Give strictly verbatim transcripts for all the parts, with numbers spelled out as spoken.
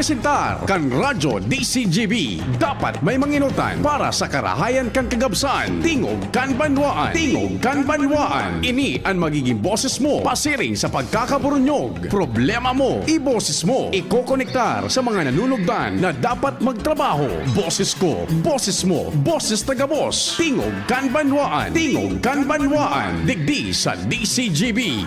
Presentar kan Radyo D C G B. Dapat may manginutan para sa karahayan kan kagabsan. Tingog kan banwaan. Tingog kan banwaan. Ini an magiging boses mo pasiring sa pagkakaburunyog. Problema mo, iboses mo. Ikokonektar sa mga nanunugdan na dapat magtrabaho. Boses ko, boses mo, boses ta gabos. Tingog kan banwaan. Tingog kan banwaan. Digdi sa D C G B.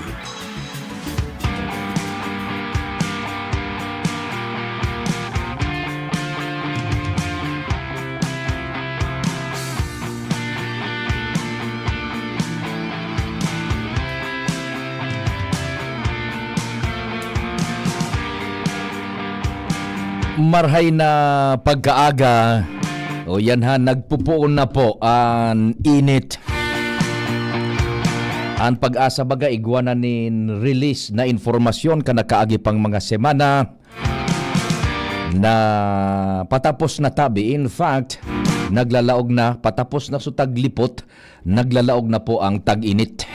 Marhay na pagkaaga. O yan ha, nagpupuon na po an init. An PAGASA baga igwa na nin release na impormasyon kan nakaagi pang mga semana na patapos na tabi. In fact, naglalaog na, patapos na su taglipot, naglalaog na po ang tag-init.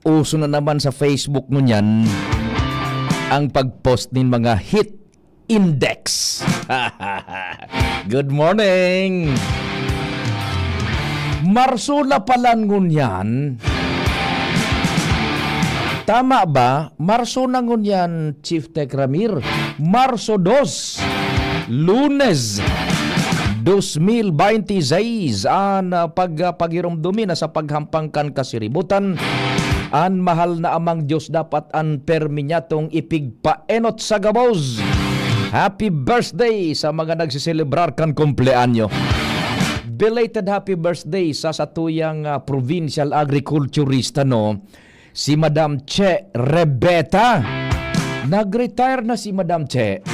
Uso na naman sa Facebook ngunyan ang pag-post nin mga heat index. Good morning! Marso na palan ngunyan. Tama ba? Marso na ngunyan, Chief Tech Ramir. Marso dos, Lunes, dos mil bente seis, an, ah, pag, ah, paghiromdomi na sa paghampang kan kasiributan, an mahal na Amang Dios dapat an permi niyatong ipigpaenot sa gabos. Happy birthday sa mga nagseselebrar kan kumpleanyo. Belated happy birthday sa satuyang, ah, provincial agriculturista, no? Si Madam Che Rebeta. Nag-retire na si Madam Che.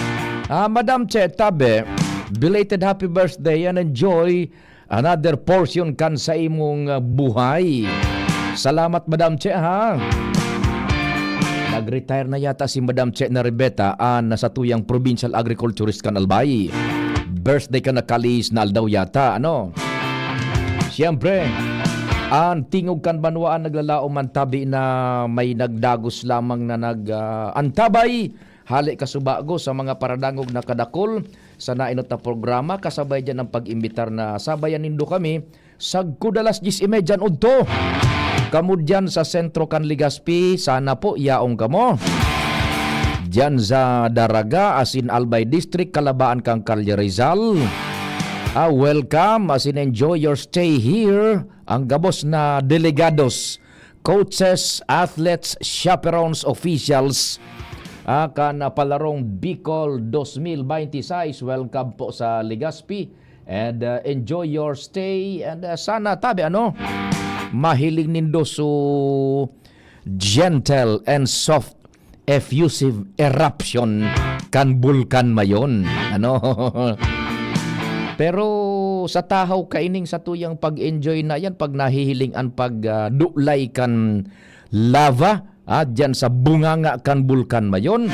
Ah, Madam Che, tabi, belated happy birthday and enjoy another portion kan sa imong, ah, buhay. Salamat, Madam Che, ha? Nag-retire na yata si Madam Che na Rebeta, ah, na satuyang provincial agriculturist kan Albay. Birthday ka na kalis na aldaw yata, ano? Siyempre, an tingog kan banwaan naglalaom man tabi na may nagdagos lamang na nag, ah, antabay. Hale kasubago sa mga paradangog na kadakol sa nainot na programa, kasabay diyan ang pag-imbitar na sabayan nindo kami sagkod alas dyes y media an udto. Kamo diyan sa sentro kan Legazpi, sana po yaon kamo. Diyan sa Daraga, asin Albay District, kalabaan kan Calle Rizal. Ah, welcome, asin enjoy your stay here. Ang gabos na delegados, coaches, athletes, chaperones, officials, ah, kan, ah, palarong Bicol dos mil bente y seis, welcome po sa Legazpi. And, ah, enjoy your stay. And, ah, sana, tabi, ano, mahiling nindo su gentle and soft effusive eruption kan bulkan mayon. Ano? Pero sa tahaw kaining satuyang pag-enjoy na yan, pag nahihiling an pag, ah, dulay kan lava, ah, diyan sa bunganga kan bulkan mayon,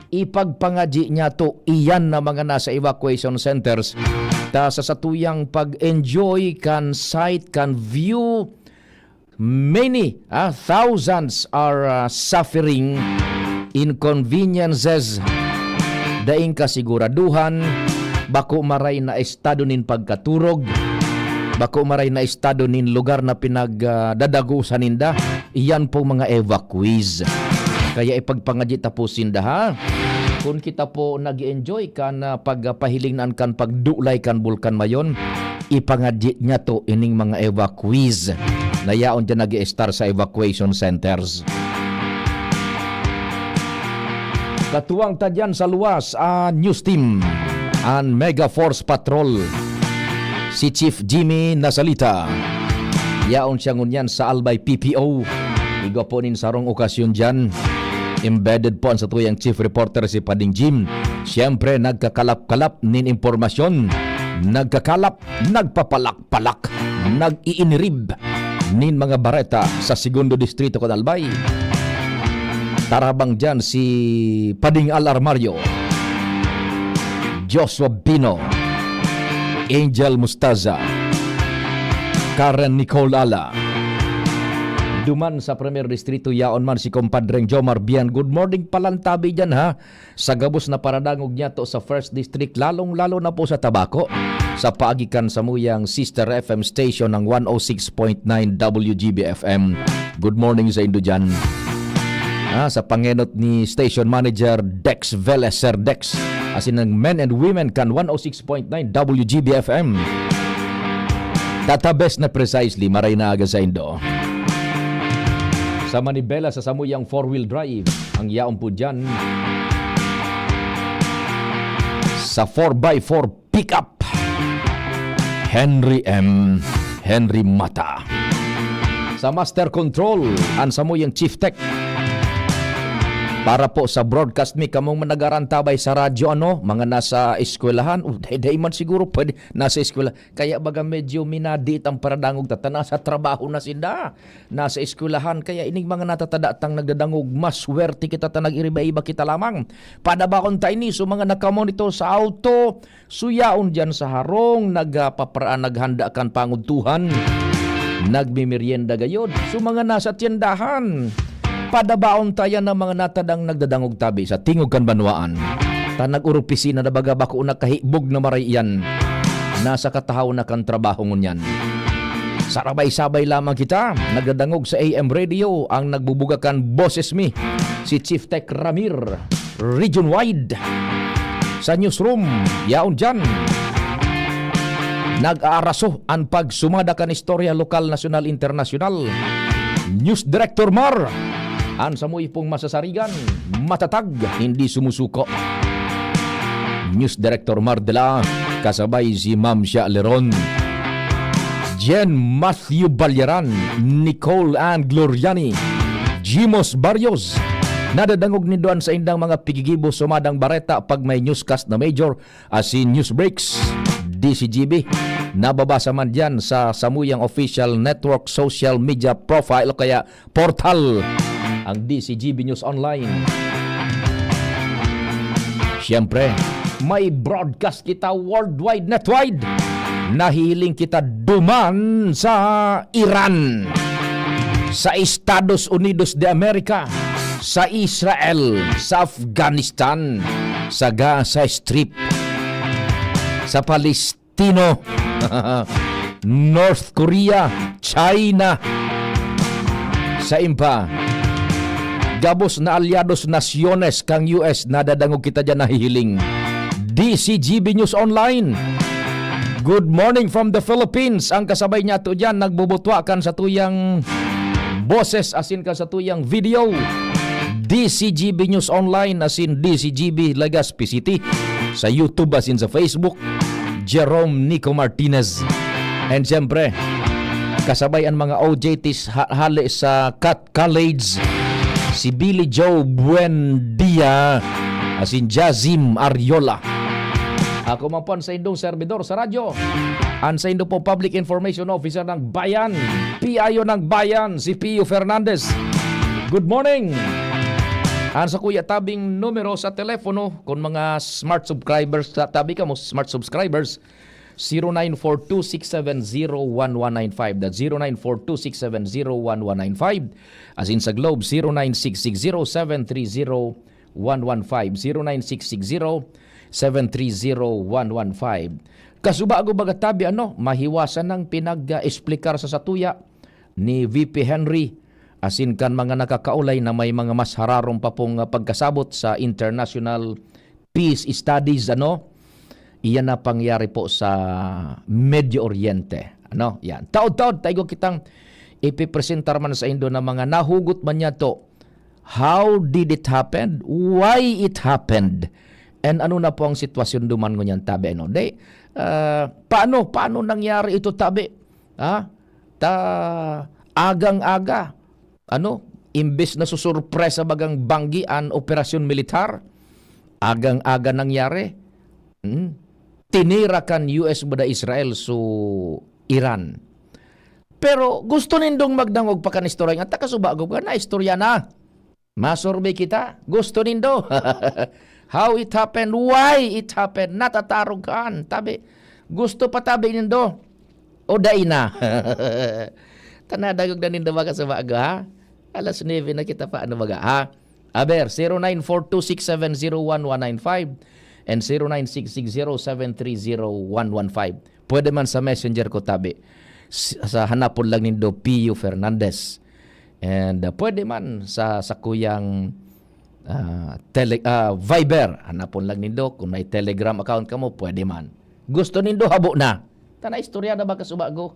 ipagpangadyi niyato iyan na mga nasa evacuation centers, ta sa satuyang pag-enjoy kan sight, kan view, many, ah, thousands are, ah, suffering inconveniences, daing kasiguraduhan, bako maray na estado nin pagkaturog, bako maray na estado nin lugar na pinag, ah, dadagosan ninda. Iyan po mga evacuees. Kaya ipagpangadyi ta po sinda, ha? Kun kita po nag-enjoy kan, ah, pagpahiling na an kan pagdulay kan bulkan mayon, ipangadyi niyato ining mga evacuees na yaon diyan nag-i-estar sa evacuation centers. Katuwang ta diyan sa luwas, ah, news team, an Mega Force Patrol, si Chief Jimmy Nasalita. Yaon siya ngunyan sa Albay P P O. Igwa po nin sarong okasyon diyan. Embedded po an satuyang chief reporter, si Pading Jim. Siyempre, nagkakalap-kalap nin impormasyon. Nagkakalap, nagpapalak-palak, nag-iinirib nin mga bareta sa Segundo Distrito kan Albay. Tarabang diyan si Pading Al Armario, Joshua Bino, Angel Mustaza, Karen Nicole Ala, duman sa Primer Distrito, yaon man si Compadreng Jomar Bian. Good morning palan tabi diyan, ha. Sa gabos na paradangog niya to sa First District, lalong-lalo na po sa Tabaco. Sa paagi kan samuyang sister F M station ng one oh six point nine W G B F M. Good morning sa indo diyan. Ah, sa pangenot ni Station Manager Dex Velez, Sir Dex, asin ang men and women kan one oh six point nine W G B F M. Database na precisely, maray na aga sa indo. Sa manibela sa samuyang four-wheel drive, ang yaon po dyan sa four by four pickup, Henry M. Henry Mata. Sa Master Control, ang samuyang Chief Tech. Para po sa broadcast mi, kamong nagarantabay sa radyo, ano, mga nasa eskwelahan, o dayday man siguro pwede nasa eskwela. Kaya baga medyo minadiit ang paradangog ta, ta nasa trabaho na sinda, nasa eskwelahan. Kaya ining mga natatada tang nagdadangog, maswerte kita ta nag-iriba-iba kita lamang. Padabaon ta ini, so mga nakamonitor sa auto, suyaon diyan sa harong, nagpapara-, naghanda kan pangudtuhan, nagmimerienda gayod. So mga nasa tiyandahan, padabaon ta yan ang mga natadang nagdadangog tabi sa tingog kan banwaan. Ta nag-oropisina na baga, bako nakahibog na maray iyan. Nasa katahaw na kan trabaho ngunyan. Sarabay-sabay lamang kita, nagdadangog sa A M Radio, ang nagbubuga kan boses mi, si Chief Tech Ramir, region wide. Sa newsroom, yaon dyan. Nag-aaraso an pagsumada kan istorya lokal, nasyonal, internasyonal. News Director Mar, an samoy pong masasarigan, matatag, hindi sumusuko. News Director Mar de la, kasabay si Ma'am Sha Leron. Jen Matthew Balyaran, Nicole Ann Gloriani, Jimos Barrios. Nadadangog nindo an saindang mga pigigibo sumadang bareta pag may newscast na major asin news breaks, D C G B. Nababasa man diyan sa samuyang official network social media profile o kaya portal, ang D C G B News Online. Siyempre, may broadcast kita worldwide, netwide. Nahihiling kita duman sa Iran, sa Estados Unidos de America, sa Israel, sa Afghanistan, sa Gaza Strip, sa Palestino, North Korea, China. Sa impa, gabos na alyados nasyones kang U S, nadadangog kita diyan, nahihiling. D C G B News Online. Good morning from the Philippines. Ang kasabay niya to diyan, nagbubutwa kan satuyang boses asin kan satuyang video. D C G B News Online asin D C G B Legazpi City. Sa YouTube asin sa Facebook, Jerome Nico Martinez. And siyempre, kasabay an mga O J Ts ha-, hale sa Cat College, si Billy Joe Buendia asin Jazim Ariola. Ako man po an saindong servidor sa radyo, an saindo po Public Information Officer ng Bayan, P I O ng Bayan, si Pio Fernandez. Good morning! An sakuya tabing numero sa telepono, kun mga smart subscribers, ta-, tabi kamo, smart subscribers, zero nine four two six seven zero one one nine five. That's zero nine four two six seven zero one one nine five. Asin sa Globe, zero nine six six zero seven three zero one one five. Zero nine six six zero seven three zero one one five. Kasubago baga tabi, ano, mahiwasan nang pinag-, ah, explicar sa satuya ni V P Henry asin kan mga nakakaulay na may mga mas hararom pa pong, ah, pagkasabot sa international peace studies, ano? Iyan na pangyari po sa Medio Oriente. Ano? Yan. Taod-taod, taigo kitang ipipresentar man sa indo na mga nahugot man niya to. How did it happen? Why it happened? And ano na po ang sitwasyon duman ngunyan, tabi, ano? Di, ah, paano, paano nangyari ito, tabi? Ha? Ta, agang-aga, ano, imbes na susurpresa bagang banggi an operasyon militar, agang-aga nangyari. Hmm? Tinira kan U S bada Israel so Iran. Pero gusto nindong magdangog pa kan istorya nga, ta kasubago ka na, istorya na. Masurvey kita. Gusto nindo? How it happened? Why it happened? Natatarog kan, tabi. Gusto pa tabi nindo? O dai na? Tanadagog na nindo, mga kasubago, ha? Alas nuebe na kita pa, ano baga, ha? Aber, zero nine four two six seven zero one one nine five and zero nine six six zero seven three zero one one five. Pwede man sa messenger ko, tabi. S-, sa hanapon lang nindo, Pio Fernandez. And, uh, pwede man sa, sa kuyang, ah, tele-, ah, Viber. Hanapon lang nindo. Kung may Telegram account kamo, pwede man. Gusto nindo, habo na. Tana, istorya na ba, kasubago?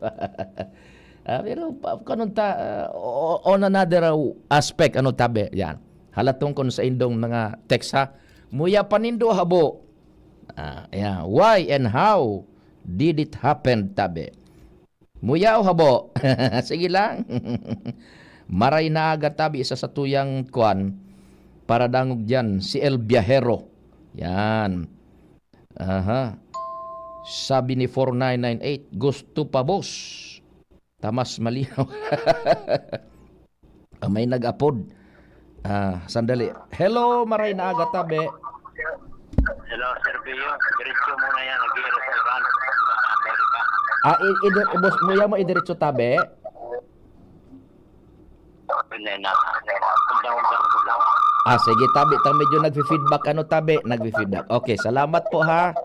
Ah, pero pa, kanun ta, ah, o-, on another, uh, aspect, ano, tabi, yan. Halatong kun sa indong mga text, ha? Muya pa nindo habo. Ah, yeah. Why and how did it happen, tabi? Muya o habo? Sige lang. Maray na aga, tabi, sa satuyang kwan, para dangog diyan, si El Viajero. Yan. Aha. Sabi ni four nine nine eight, "Gusto pa, boss." Tamas malinaw. Ah, may nag-apod. Ah, sandali. Hello, maray na aga, tabi. Hello, Sir Pio. Diretso muna yan. Nag-i-restaurant sa Amerika. Ah, i-, i-, boss, muya mo, idiretso, tabi? Hindi na. Undang-undang ko lang. Ah, sige, tabi. Tang medyo nagfi-feedback. Ano, tabi? Nagfi-feedback. Okay, salamat po, ha.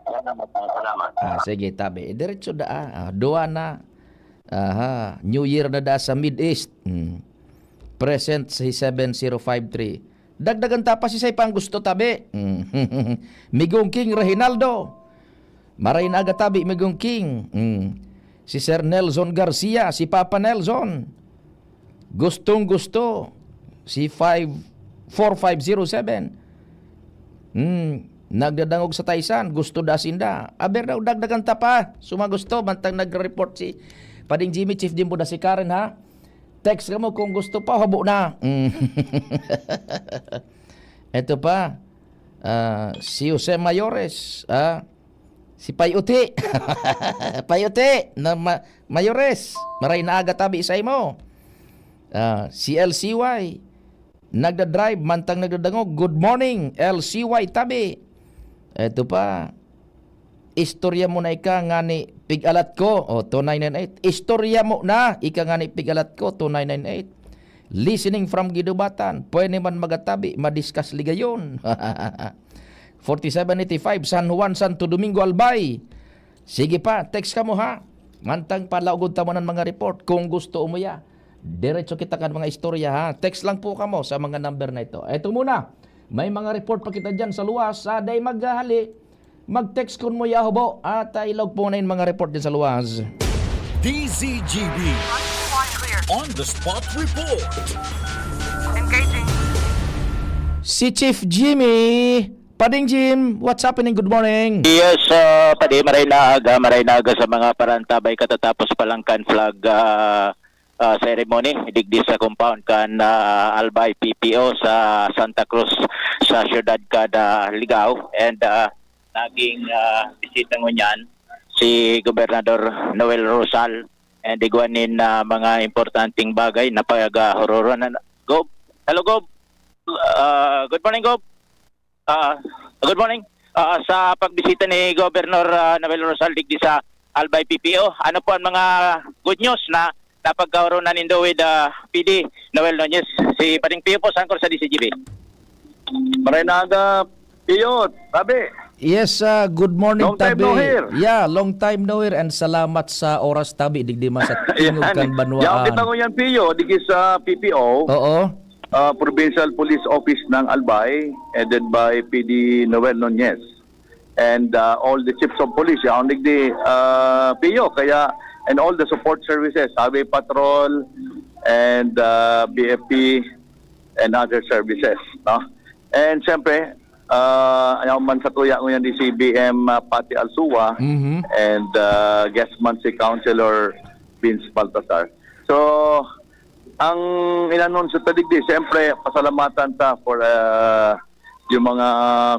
Salamat, salamat. Ah, sige, tabi. Idiretso da, ah. Ah, duwa na. Aha, New Year na da sa Mid East. Mm. Present si seven zero five three. Dagdagan ta pa, si say pang gusto, tabi. Mm. Migong King Reginaldo. Maray na aga, tabi, Migong King. Mm. Si Sir Nelson Garcia, si Papa Nelson. Gustong gusto. Si five four five zero seven. Hmm, nagdadangog sa Taysan, gusto da sinda. Aber daw, dagdagan ta pa. Suma gusto, mantang nagre-report si Pading Jimmy, Chief Jimbo da si Karen, ha? Text kamo kung gusto pa, habo na. Hmm. Eto pa, ah, si Jose Mayores, ah, si Pay Uti. Pay Uti, na ma-, Mayores, maray na aga, tabi, sa imo. Ah, si L C Y, nagda-drive, mantang nagdadangog. Good morning, L C Y tabi. Eto pa, istorya mo na ika ngani pig-alat ko. O, two nine nine eight. Istorya mo na ika ngani pig-alat ko, two nine nine eight. Listening from Guidobatan. Pwede man magatabi, madiskas ligayon. Forty-seven eighty-five, San Juan, Santo Domingo, Albay. Sige pa, text kamo, ha. Mantang palaugod ta mo ng mga report, kung gusto umuya. Diretso kita kan mga istorya, ha. Text lang po kamo sa mga number na ito. Eto muna, may mga report pa kita dyan sa luwas. Sa day maghahali, mag-text kun mo yahubo. At, ah, ilaog po na yung mga report dyan sa luwas. D Z G B On the Spot Report. Engaging. Si Chief Jimmy. Pading Jim, what's happening? Good morning. Yes, ah, Padi, maray na aga, maray na aga sa mga parantabay katatapos pa lang kan flag, ah, ah, ceremony digdi sa compound kan, ah, Albay P P O sa Santa Cruz, sa siyudad kan, ah, Ligao. And, ah, naging, ah, bisita ngunyan si Gobernador Noel Rosal and igwa nin, ah, mga importanteng bagay na pag-, ah, hururan na, Gob. Hello, Gob. Ah, good morning, Gob. Ah, good morning. Ah, sa pagbisita ni Governor, ah, Noel Rosal digdi sa Albay P P O, ano po ang mga good news na napagkaroon na nindo with, ah, P D Noel Nunez? Si Pading Pio po, sa Angkor sa D Z G B. Maray na aga, Pio, tabi. Yes, ah, good morning, Long time tabi. No hear. Yeah, long time no hear, and salamat sa oras, tabi, digdi man sa tingog kan banwaan. Yan, kita ko yan, Pio, digdi sa P P O. Oo. Ah, Provincial Police Office ng Albay, headed by P D Noel Nunez, and, ah, all the chiefs of police, yaon digdi, ah, P O, kaya, and all the support services, Highway Patrol, and, ah, B F P, and other services, no? And siyempre, ah, ayaw man sa tuya ko yan di si B M, ah, Pati Alsua, Mhm. and, ah, guest man si Councilor Vince Baltasar. So, ang inanunsyo ta digdi, siyempre, pasalamatan ta for, ah, yung mga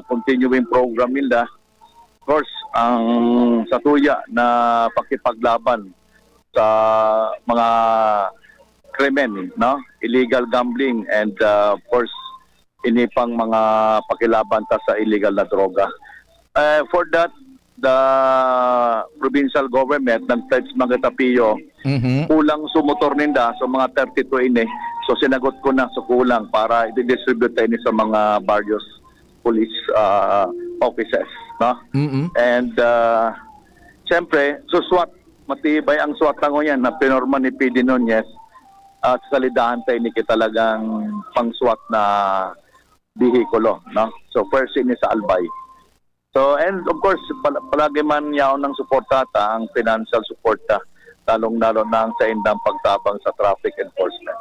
continuing program nila. Of course, ang satuya na pakipaglaban sa mga krimen, no? Illegal gambling and, ah, of course, ini pang mga pakilaban ta sa illegal na droga. Eh, for that, the provincial government, nag-pledge man kita, Pio, Mhm. kulang sa motor ninda, so mga thirty-two ini. So sinagot ko na sa kulang para i-distribute ta ini sa mga various police ah, offices, no? Mm-mm. And ah, siyempre, so SWAT, matibay ang SWAT na ngunyan na pinorma ni P D Nunez. Ah, sa salidahan ta ini ki talagang pang-SWAT na bihikulo, no? So first ini sa Albay. So, and of course, pal- palagi man yaon ng suporta ta, ang financial support ta, lalong-lalo na ang sa indang pagtabang sa traffic enforcement.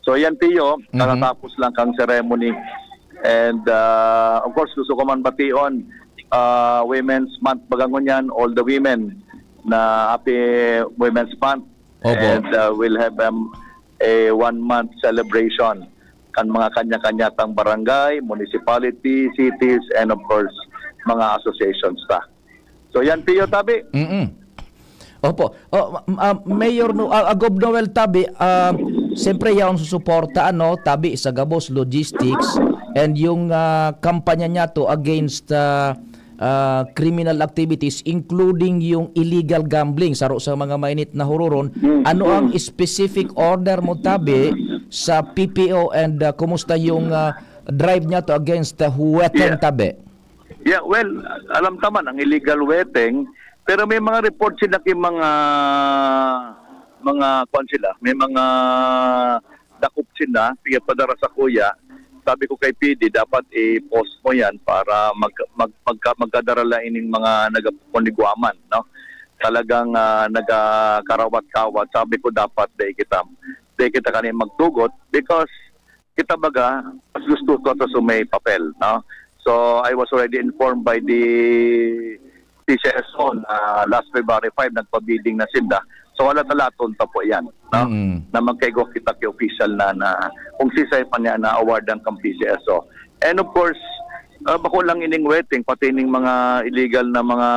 So yan, Pio, Mhm. katatapos lang kang ceremony. And ah, of course, gusto ko man bation, ah, Women's Month, baga ngunyan, all the women na happy Women's Month. Opo. And ah, we'll have um, a one-month celebration kan mga kanya-kanya tang barangay, municipality, cities, and of course, mga associations ta. So yan, Pio, tabi. Mm-mm. Opo. Oh, ma- ah, Mayor no, ah, ah, Gob Noel, tabi, ah, siyempre yaon susuporta, ano, tabi sa gabos logistics and yung ah, kampanya niya to against ah, ah, criminal activities, including yung illegal gambling, saro sa mga mainit na huroron. Mm, Ano ang mm. specific order mo, tabi, sa P P O and ah, kumusta yung ah, drive niya to against ah, Huweteng, Yeah. tabi? Yeah, well, alam ta man ang illegal weteng, pero may mga report sila ki mga, mga, kuwan sila, may mga dakop sila, piyapadara sa kuya. Sabi ko kay P D, dapat i-post mo yan para mag, mag, magka, magkadara lang ining mga nagapupunigwaman, no? Talagang ah, nagakarawat-kawat. Sabi ko, dapat dai kita, dai kita kani magtugot because kita baga, mas gusto ko sa sumay papel, no? So, I was already informed by the P C S O na last February five, nagpa-bidding na sinda. So, wala talaton ta po yan, no? Mm. Na magkaigwa kita ki official na, na kung sisay pa niya na-awardan kang P C S O. And of course, ah, bako lang ining weteng, pati ning mga illegal na mga,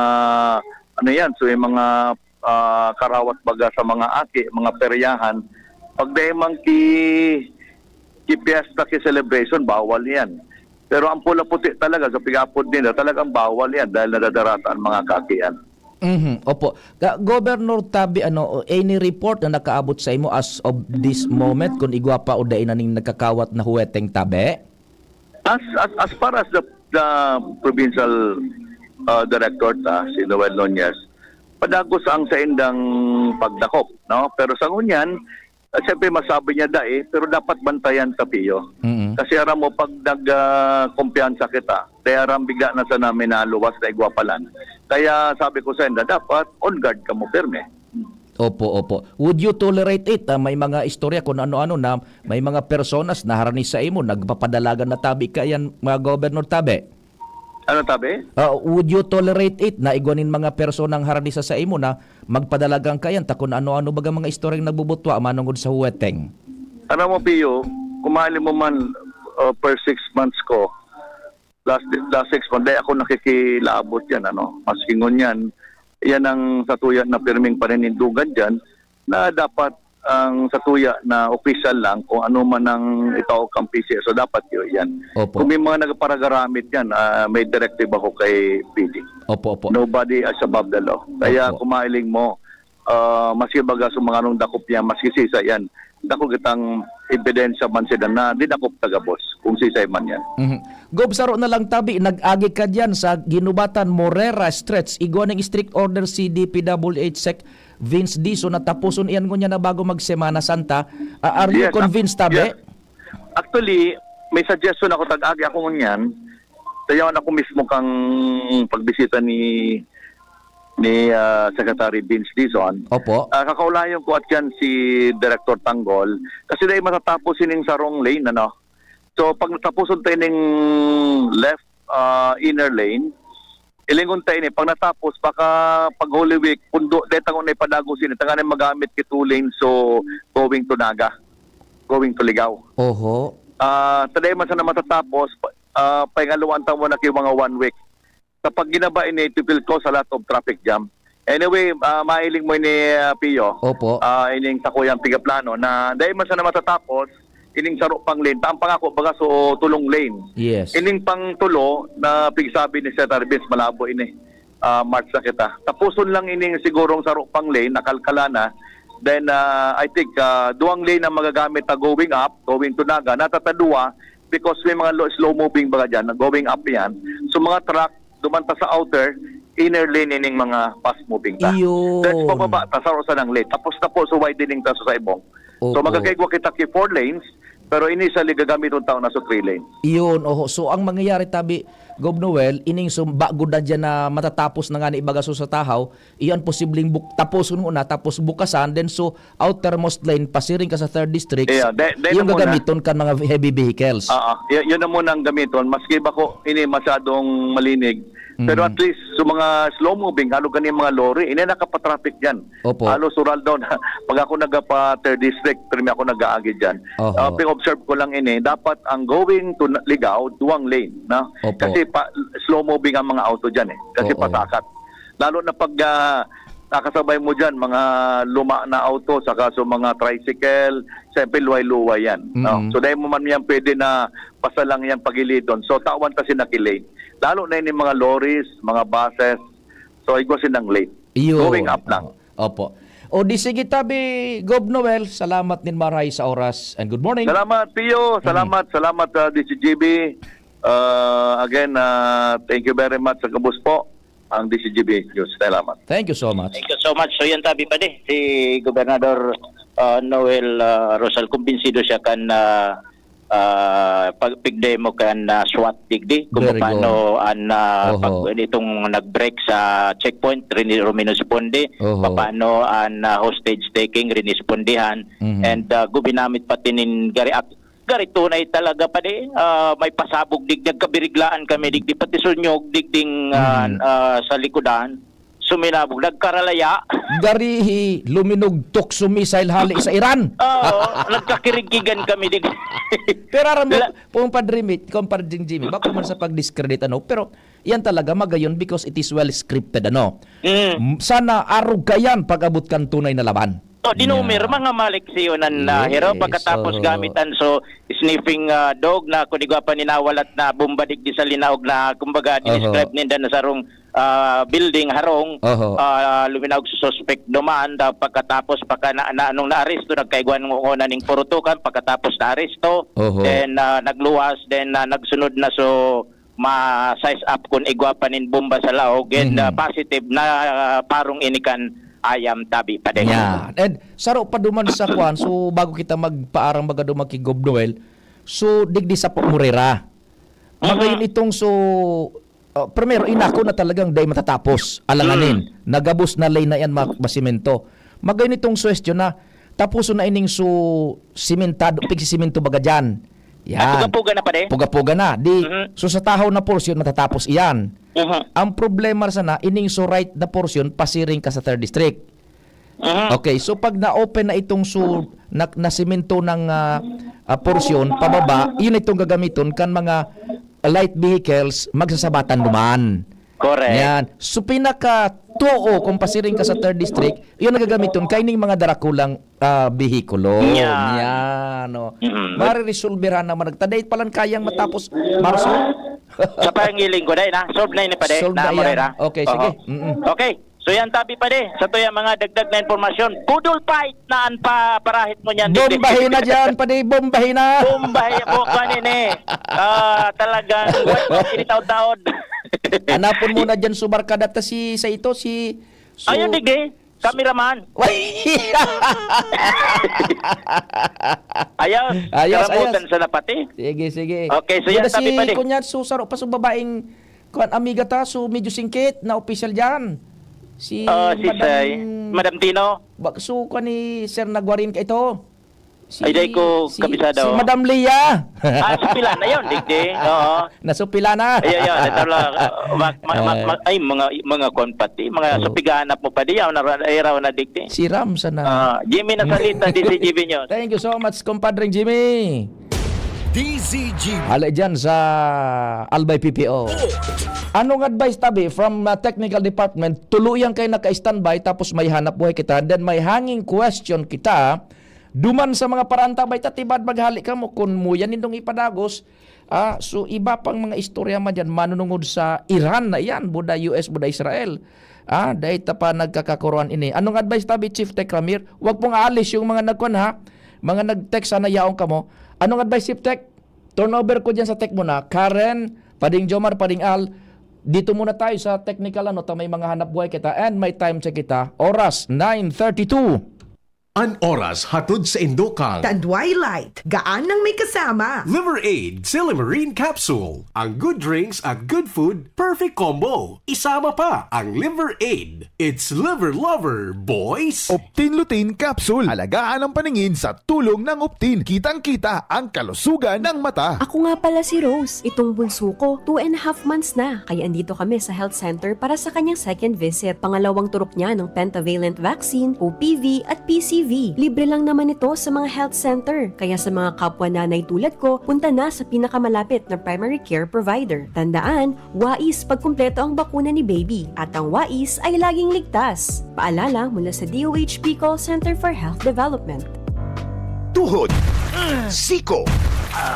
ano yan, so yung mga ah, karawat baga sa mga aki, mga peryahan, pag dai man ki, ki piyesta, ki celebration, bawal yan. Pero ang pula puti talaga, sa pigapod nila, talagang bawal yan dahil nadadarata ang mga kakian. Mhm, opo. Ka- Governor Tabi, ano, any report na nakaabot sa imo as of this moment kung igwa pa o dai na ning nagkakawat na huweteng, tabi? As, as, as far as the, the provincial uh, director ta, si Noel Nunez, padagos ang saindang pagdakop, no? Pero sa ngunyan, uh, siyempre masabi niya dai, pero dapat bantayan ta, Pio. Mm. Kasi aram mo, pag nag uh, kumpiyansa kita, kaya aram bigla na sa namin naluwas na igwapalan. Kaya sabi ko sa inda, dapat on guard ka mo pirme. Opo, opo. Would you tolerate it? Ah, may mga istorya kung ano-ano na may mga personas na harani sa imo, nagpapadalagan na tabi kaiyan, mga Governor, tabi? Ano tabi? Ah, would you tolerate it na igwa nin mga personang harani sa sa imo na magpadalagan kaiyan ta kung ano-ano baga mga istoryang nagbubutwa manungod sa huweteng? Alam mo, Pio, kung maali mo man, uh, per six months ko, last last six months, dai ako nakikilabot yan, ano. Maski ngunyan, yan ang satuya na pirming paninindugan diyan, na dapat ang satuya na opisyal lang, kung ano man ang itao kang P C S O, dapat yun yan. Opo. Kung may mga nagparagaramit yan, ah, may directive ako kay P D. Opo, opo. Nobody is above the law. Kaya Opo. kung mahiling mo, ah, maski baga sa mga anong dakop niya, maski sisa yan, dako kitang ebidensya man sila na dinakop ta gabos, kung sisay man yan. Mhm. Gob, saro na lang tabi, nag-agi ka diyan sa Ginubatan, Morera Stretch. Igwa ning strict order si D P W H Sec Vince Dizon na tapuson iyan ngunyan na bago mag Semana Santa. Ah, are you Yes, ac- convinced, tabi? yes. Actually, may suggestion ako, tag-agi ako ngunyan. Sayawan ako mismo kang pagbisita ni ni ah, Secretary Vince Dizon. Opo. Ah, kakaulayon ko at yan si Director Tanggol. Kasi dahil matatapos ining sarong lane, ano. So, pag natapuson tayo ning left ah, inner lane, ilingon tayo ini. Pag natapos, baka pag Holy Week, pundo, dahil tangon na ipadagos ini, tangan na magamit ki two lanes, so going to Naga, going to Ligao. Oho. Ah, taday man sana matatapos, pa- ah, paingaluan ta muna ki mga one week. Sa pag ginaba ini, it will cause a lot of traffic jam. Anyway, ah, mailing mo ini, ah, Pio. Opo. Ah, ining sakuyang pigaplano na dahil man sana matatapos, ining saro pang lane, ta ang pangako baga so tulong lane. Yes. Ining pang tulo na pigsabi ni Secretary Vince, malabo ini. ah, March na kita. Tapuson lang ining sigurong saro pang lane, nakalkala na. Then, ah, I think, ah, duwang lane ang magagamit na going up, going to Naga. Natatadua because may mga lo-, slow moving baga dyan, na going up yan. So, mga truck, duman ta sa outer, inner lane ining mga fast moving ta. Iyon. Then, pababa ta, saro sa nang lane. Tapos na po, so widening ta sa ibong. So, Opo. magkakaigwa kita ki four lanes, pero ini sa ligagamiton tao na sa three lane. Iyon, oho. So, ang mangyayari, tabi, Gob Noel, ining sum-, bago na dyan na matatapos na nga ni ibaga so sa Tahaw, iyan posibleng buk-, taposon muna, tapos bukasan, then so, outermost lane, pasiring ka sa third district, Yeah, de-, de yung muna. gagamiton kan mga heavy vehicles. Oo, y-, yun na muna ang gamiton. Maski ba ko, ini masyadong malinig. Pero Mm. at least, sa mga slow moving, halo gani mga lorry, ini nakapatraffic dyan. Opo. Halos ural daw na, pag ako nagpa third district, pero may ako nag-aagi dyan. Oho. Ah, pin-observe ko lang ini, dapat ang going to na-, Ligao, duwang lane, no? Opo. Kasi pa, slow moving ang mga auto dyan eh. Kasi Oo. pasakat. Lalo na pag, ah, nakasabay mo dyan, mga luma na auto, saka sa mga tricycle, siyempre luway-luway yan, no? Mm. So, dahil mo man yan pwede na basta lang yan pagilidon. So, tawan ta sina ki lane. Lalo na yung mga lorries, mga buses. So, igwa sinang lane. Iyon. Going up lang. Opo. O di sige tabi, Gob Noel, salamat nin maray sa oras. And good morning. Salamat, Pio. Mm. Salamat, salamat, ah, D C G B. Ah, again, ah, thank you very much sa gabos po, ang D C G B News. Salamat. Thank you so much. Thank you so much. So, yan tabi pa di, si Gobernador, ah, Noel, ah, Rosal, kumbinsido siya kan, ah, ah, pag-, pigdemo kan, ah, SWAT digdi, kung Very paano good. an, ah, Oho. pag-, itong nag-break sa checkpoint, rini-, ruminisponde, Oho. paano an, ah, hostage taking, rinispondihan, Mhm. and, ah, gubinamit pati nin gari ak-, gari tunay talaga pa di, ah, may pasabog digdi, nagkabiriglaan kami digdi, pati sunyog digding, ah, Mhm. ah, sa likodan. Suminabog, nagkaralaya. Garihi, luminugtok so missile hali sa Iran. Oo, nagkakirigkigan kami digdi. Pero aram mo, La- Compadre Mi-, Compadre Jimmy, bako man sa pag-discredit, ano, pero yan talaga magayon because it is well scripted, ano. Mm. M-, sana arog ka yan pag-abot kan tunay na laban. Oh, dinumer, Yeah. mga maliksyon na Yes, hero. Pagkatapos oo. gamitan so sniffing, ah, dog na kun igwa pa ninawalat na bomba digdi sa linaog na, kumbaga, Oho. dinescribe ninda na sarong, ah, building, harong, Oho. ah, luminaog sa suspect duman. Da-, pagkatapos, pagka na, na, nung naaresto, nagkaigwa ng una ning purutukan, pagkatapos naaresto, Oho. then, ah, nagluwas, then, ah, nagsunod na so ma-size up kun igwa pa nin bomba sa laog, and, Mhm. ah, positive na, ah, parong ini kan ayam tabi pa din. Yan. And saro pa duman sa kwan, so bago kita magpaarang baga duman ki Gob Noel, so digdi sa Morera. Magayon Mhm. itong so, ah, primero, inako na talagang dai matatapos. Alanganin, Mm. nagabos na lay na yan ma-, masimento. Magayon itong suwestyon na tapuson na ining so simentado, pigsisimento baga dyan. Yan. Ah, puga-puga na pa din? Puga-puga na. Di, Mhm. so sa Tahaw na portion, matatapos iyan. Mhm. Ang problema sana, ining so right na portion, pasiring ka sa third district. Mhm. Okay, so pag na-open na itong so, na, nasimento ng, ah, ah, portion, pababa, yun itong gagamiton kan mga light vehicles, magsasabatan duman. Correct. Yan. So, pinaka-tuo kung pasiring ka sa third district, yun nagagamiton kaining mga darakulang, ah, behikulo. Yan. Yan, oh. Mm. Mariresolbera naman. Nagtaday palan kayang matapos Marso? Sa pangiling ko, day, na? Solve na ini, pade? Solve Na na yan. Morera? Okay, Oo. sige. Mm-mm. Okay. So, yan, tabi, pade. Sa to yung mga dagdag na impormasyon. Budol fight na ang pa-, parahit mo niyan, digdi. Bombahin na dyan, pade. Bombahin na. Bombahin po, kanin, eh. Ah, talagang, initaw-taod. Hanapon mo na dyan, subarkada ta si, sa ito, si, su- Ayun, digdi. Cameraman. Ayaw, Ayos, karamutan ayos. sa napati. Sige, sige. Okay, so Buda yan, tabi si pa din. Kunyat, so, saro pa, so, babaeng, kuwan, amiga ta, so, medyo singkit na opisyal dyan. Si Ah, si Madam Say, Madam Tino. Bak-, so, kuwan ni Sir Nagwarin ka ito. Si, Ay, day ko si, kabisado. si Madam Leah. Ah, supilan na yun, digdi. Oo. Nasupila na. Ayun, yun. Ito lang. Mag-, mag-, mag-, Eh. mag-, ay, mga, mga kuwan pati. Mga Oo. supiganap mo pa di. Yaw na, ay, raw na, digdi. Si Ram sana. Ah, Jimmy Nasalita, D C G B News. Thank you so much, compadre Jimmy. D C G. Hali dyan sa Albay P P O. Oh. Anong advice, tabi, from, uh, technical department? Tuluyan kayo naka-standby, tapos may hanap buhay kita. And then may hanging question kita. Duman sa mga paraan ta, bay, ta, tibad maghali kamo, kun muya nindong ipadagos, Ah, so iba pang mga istorya man diyan, manunungod sa Iran na iyan, buda U S, buda Israel. Ah, dai ta pa nagkakakuruan ini. Anong advice tabi, Chief Tech Ramir? Wag pong aalis yung mga nagkuan, ha? Mga nag-text, sana yaon kamo. Anong advice, Chief Tech? Turnover ko diyan sa tech muna. Karen, Pading Jomar, Pading Al, dito muna tayo sa technical, ano, ta may mga hanap buhay kita and may time check kita. Oras, nine thirty-two. An oras hatod sa indokang Tanduay Light, gaan nang may kasama. Liver Aid, Silymarin Capsule. Ang good drinks at good food, perfect combo. Isama pa ang Liver Aid. It's Liver Lover, boys! Optin Lutein Capsule. Alagaan ang paningin sa tulong ng Optin. Kitang-kita ang kalusugan ng mata. Ako nga pala si Rose. Itong bunso ko, two and a half months na. Kaya andito kami sa health center para sa kanyang second visit. Pangalawang turok niya ng pentavalent vaccine, O P V at P C V. Libre lang naman ito sa mga health center. Kaya sa mga kapwa nanay tulad ko, punta na sa pinakamalapit na primary care provider. Tandaan, wais pagkumpleto ang bakuna ni baby. At ang wais ay laging ligtas. Paalala mula sa D O H P Call Center for Health Development. Tuhod, siko,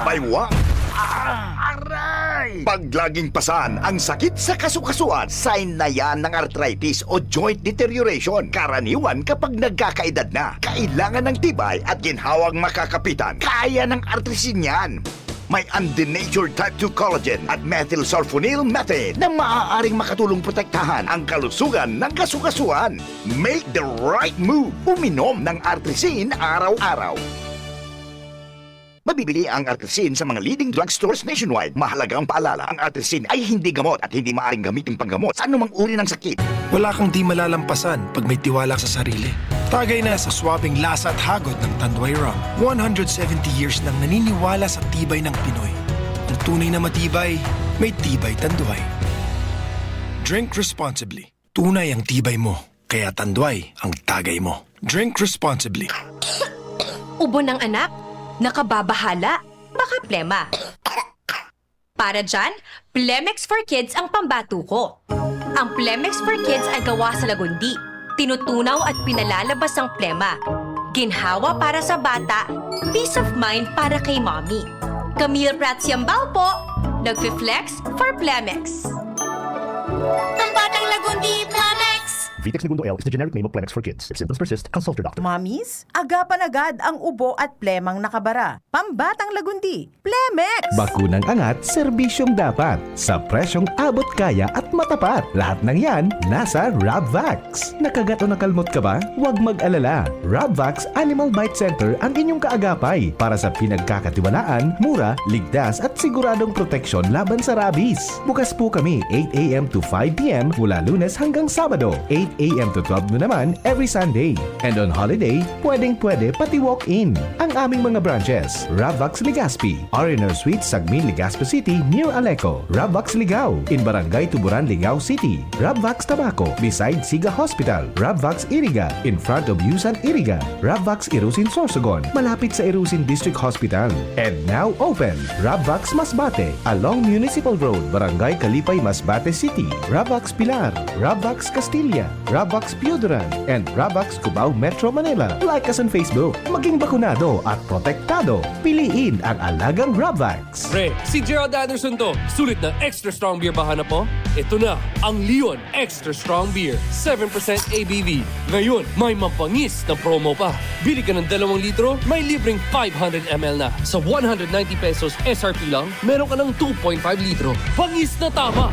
baywang, aray! Pag laging pasan ang sakit sa kasukasuan, sign na yan ng arthritis o joint deterioration. Karaniwan kapag nagkakaedad na, kailangan ng tibay at ginhawang makakapitan. Kaya ng Artrisin yan. May undenatured type two collagen at methylsulfonyl methane na maaaring makatulong protektahan ang kalusugan ng kasukasuan. Make the right move. Uminom ng Artrisin araw-araw. Mabibili ang Artrisin sa mga leading drugstores nationwide. Mahalagang paalala, ang Artrisin ay hindi gamot at hindi maaaring gamitin panggamot sa anumang uri ng sakit. Wala kang di malalampasan pag may tiwala sa sarili. Tagay na sa swabing lasa at hagod ng Tanduay Rum. One hundred seventy years nang naniniwala sa tibay ng Pinoy. Ang tunay na matibay, may Tibay Tanduay. Drink responsibly. Tunay ang tibay mo, kaya Tanduay ang tagay mo. Drink responsibly. Ubo ng anak, nakababahala, baka plema. Para dyan, Plemex for Kids ang pambato ko. Ang Plemex for Kids ay gawa sa lagundi, tinutunaw at pinalalabas ang plema. Ginhawa para sa bata, peace of mind para kay mommy. Camille Prats Yambao po, nagfi-flex for Plemex. Pambatang lagundi, Plemex! Vitex Negundo L is the generic name of Plemex for Kids. If symptoms persist, consult your doctor. Mommies, agapan agad ang ubo at plemang nakabara. Pambatang lagundi, Plemex! Bakunang angat, serbisyong dapat. Sa presyong abot kaya at matapat. Lahat ng yan, nasa Rabvax. Nakagat o nakalmot ka ba? Huwag mag-alala. Rabvax Animal Bite Center ang inyong kaagapay para sa pinagkakatiwalaan, mura, ligtas at siguradong proteksyon laban sa rabies. Bukas po kami eight a m to five p m mula Lunes hanggang Sabado, eight a m to twelve noon naman every Sunday. And on holiday, pwedeng-pwede pati walk-in. Ang aming mga branches, Rabvax Legazpi, R and R Suite, Sagmin, Legazpi City, near Aleco, Rabvax Ligao, in Barangay Tuburan, Ligao City, Rabvax Tabaco, beside Siga Hospital, Rabvax Iriga, in front of Yusan Iriga, Rabvax Irusin Sorsogon, malapit sa Irusin District Hospital. And now open, Rabvax Masbate, along Municipal Road, Barangay Kalipay, Masbate City, Rabvax Pilar, Rabvax Castilla, Rabvax Pioduran, and Rabvax Cubao, Metro Manila. Like us on Facebook. Maging bakunado at protektado. Piliin ang alagang Rabvax. Pre, si Gerald Anderson to. Sulit na extra strong beer ba hanap mo? Ito na, ang Leon Extra Strong Beer, seven percent A B V. Ngayon, may mabangis na promo pa. Bili ka ng dalawang litro, may libreng five hundred M L na. Sa one hundred ninety pesos S R P lang, meron ka ng two point five litro. Bangis na tama!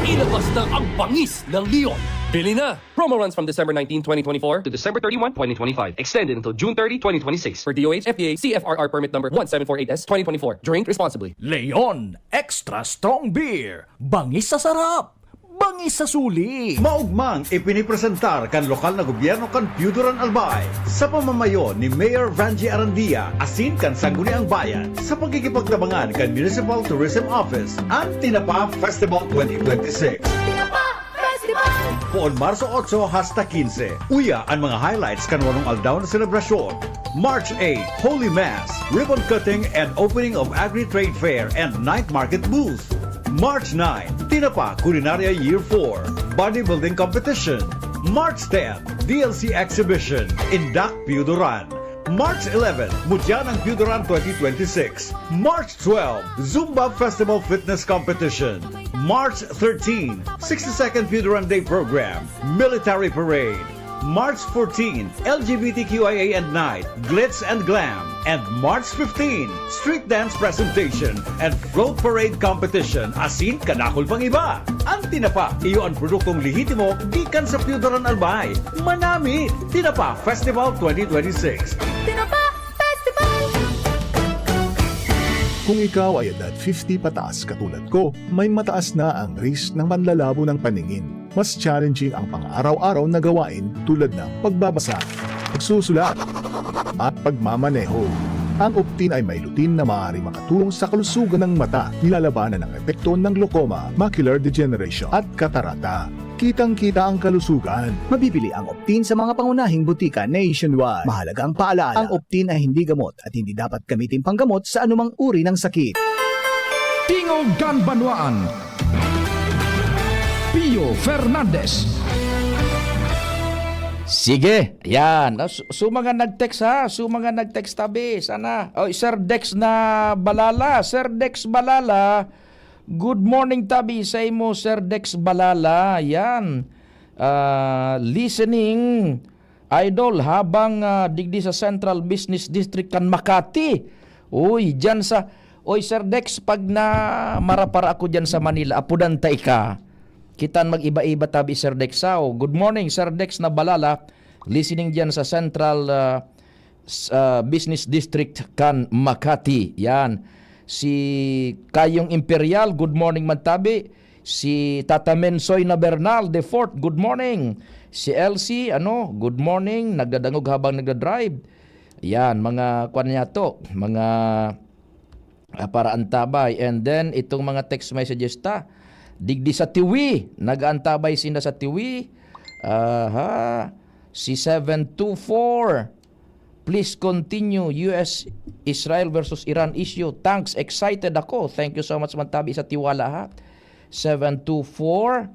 Ilabas na ang bangis ng Leon. Bili na! Promo runs from December nineteen, twenty twenty-four to December thirty-one, twenty twenty-five. Extended until June thirty, twenty twenty-six. For D O H F D A C F R R permit number one seven four eight S twenty twenty-four. Drink responsibly. Leon Extra Strong Beer. Bangis sa sarap. Bangis sa suli. Maugmang ipinipresentar kan lokal na gobyerno kan Piyuduran, Albay, sa pamamayo ni Mayor Vangie Arandia, asin kan Sangguniang Bayan, sa pagkikipagtabangan kan Municipal Tourism Office, an Tinapa Festival twenty twenty-six. Tinapa Festival! Poon Marso otso hasta kinse. Uya an mga highlights kan walong aldaw na selebrasyon. March eight, Holy Mass, ribbon cutting and opening of Agri-Trade Fair and Night Market Booth. March nine, Tinapa Culinaria Year four, Bodybuilding Competition. March ten, D L C Exhibition, Indak Piyuduran. March eleven, Mudyan ang Piudoran twenty twenty-six. March twelve, Zumba Festival Fitness Competition. March thirteen, sixty-second Piudoran Day Program, Military Parade. March fourteen, L G B T Q I A and Night, Glitz and Glam. And March fifteen, Street Dance Presentation and Float Parade Competition, asin kadakul pang iba. Ang Tinapa, iyo ang produktong lehitimo gikan sa Piudoran Albay. Manami! Tinapa Festival twenty twenty-six. Tinapa Festival! Kung ikaw ay edad fifty pataas katulad ko, may mataas na ang risk ng manlalabo ng paningin. Mas challenging ang pang-araw-araw na gawain tulad ng pagbabasa, pagsusulat, at pagmamaneho. Ang Optin ay may lutein na maaaring makatulong sa kalusugan ng mata, nilalabanan ang epekto ng glaucoma, macular degeneration, at katarata. Kitang-kita ang kalusugan. Mabibili ang Optin sa mga pangunahing butika nationwide. Mahalagang paalala, ang Optin ay hindi gamot at hindi dapat gamitin panggamot sa anumang uri ng sakit. Tingog kan Banwaan, Pio Fernandez. Sige, yan. Ah, su, su mga nag-text ha, su mga nag-text tabi, sana. Oh, Sir Dex na Balala, Sir Dex Balala. Good morning tabi sa imo, Sir Dex Balala. Yan. Ah, listening, idol, habang ah, digdi sa Central Business District kan Makati. Uy, diyan sa, oy, Sir Dex, pag na marapara ako diyan sa Manila, apudan ta ika. Kitan mag-iba-iba tabi, Sir Dex. Sao, good morning, Sir Dex na Balala. Listening diyan sa Central ah, s- ah, Business District kan Makati. Yan. Si Kayong Imperial, good morning man tabi. Si Tata Mensoy na Bernal the fourth, good morning. Si Elsie, ano, good morning. Nagdadangog habang nagda-drive. Yan, mga kwan niya to, mga ah, para antabay. And then, itong mga text messages ta. Digdi sa Tiwi, nag-aantabay sinda sa Tiwi. Aha, si seven two four. Please continue, U S Israel versus Iran issue. Thanks, excited ako. Thank you so much, Mantabi, sa tiwala, ha. Seven two four.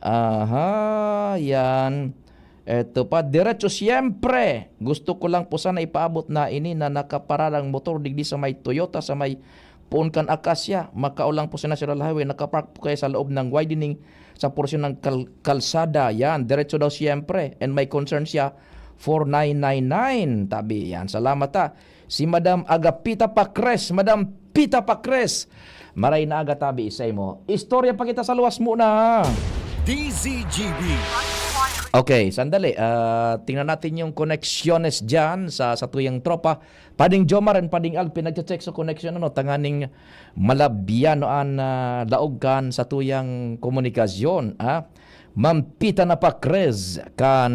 Aha, yan. Eto pa, diretso siyempre. Gusto ko lang po sana ipaabot na ini na nakaparada ang motor digdi sa may Toyota, sa may poon kan Acacia. Makao lang po sa National Highway. Nakapark po kayo sa loob ng widening sa porsyon ng kal- kalsada. Yan, diretso daw siyempre. And may concern siya, four nine nine nine. Tabi, yan. Salamat ha. Si Madam Agapita Pacres. Madam Pita Pacres. Maray na aga tabi sa imo. Istorya pa kita sa luwas muna. D Z G B. Okay, sandali. Ah, tingnan natin yung connections dyan sa, sa tuyang tropa. Pading Jomar and Pading Al, pinagche-check sa connection, ano, tanganing malabyan an ah, laog kan sa tuyang komunikasyon, ha? Mampita na pa, Chris, kan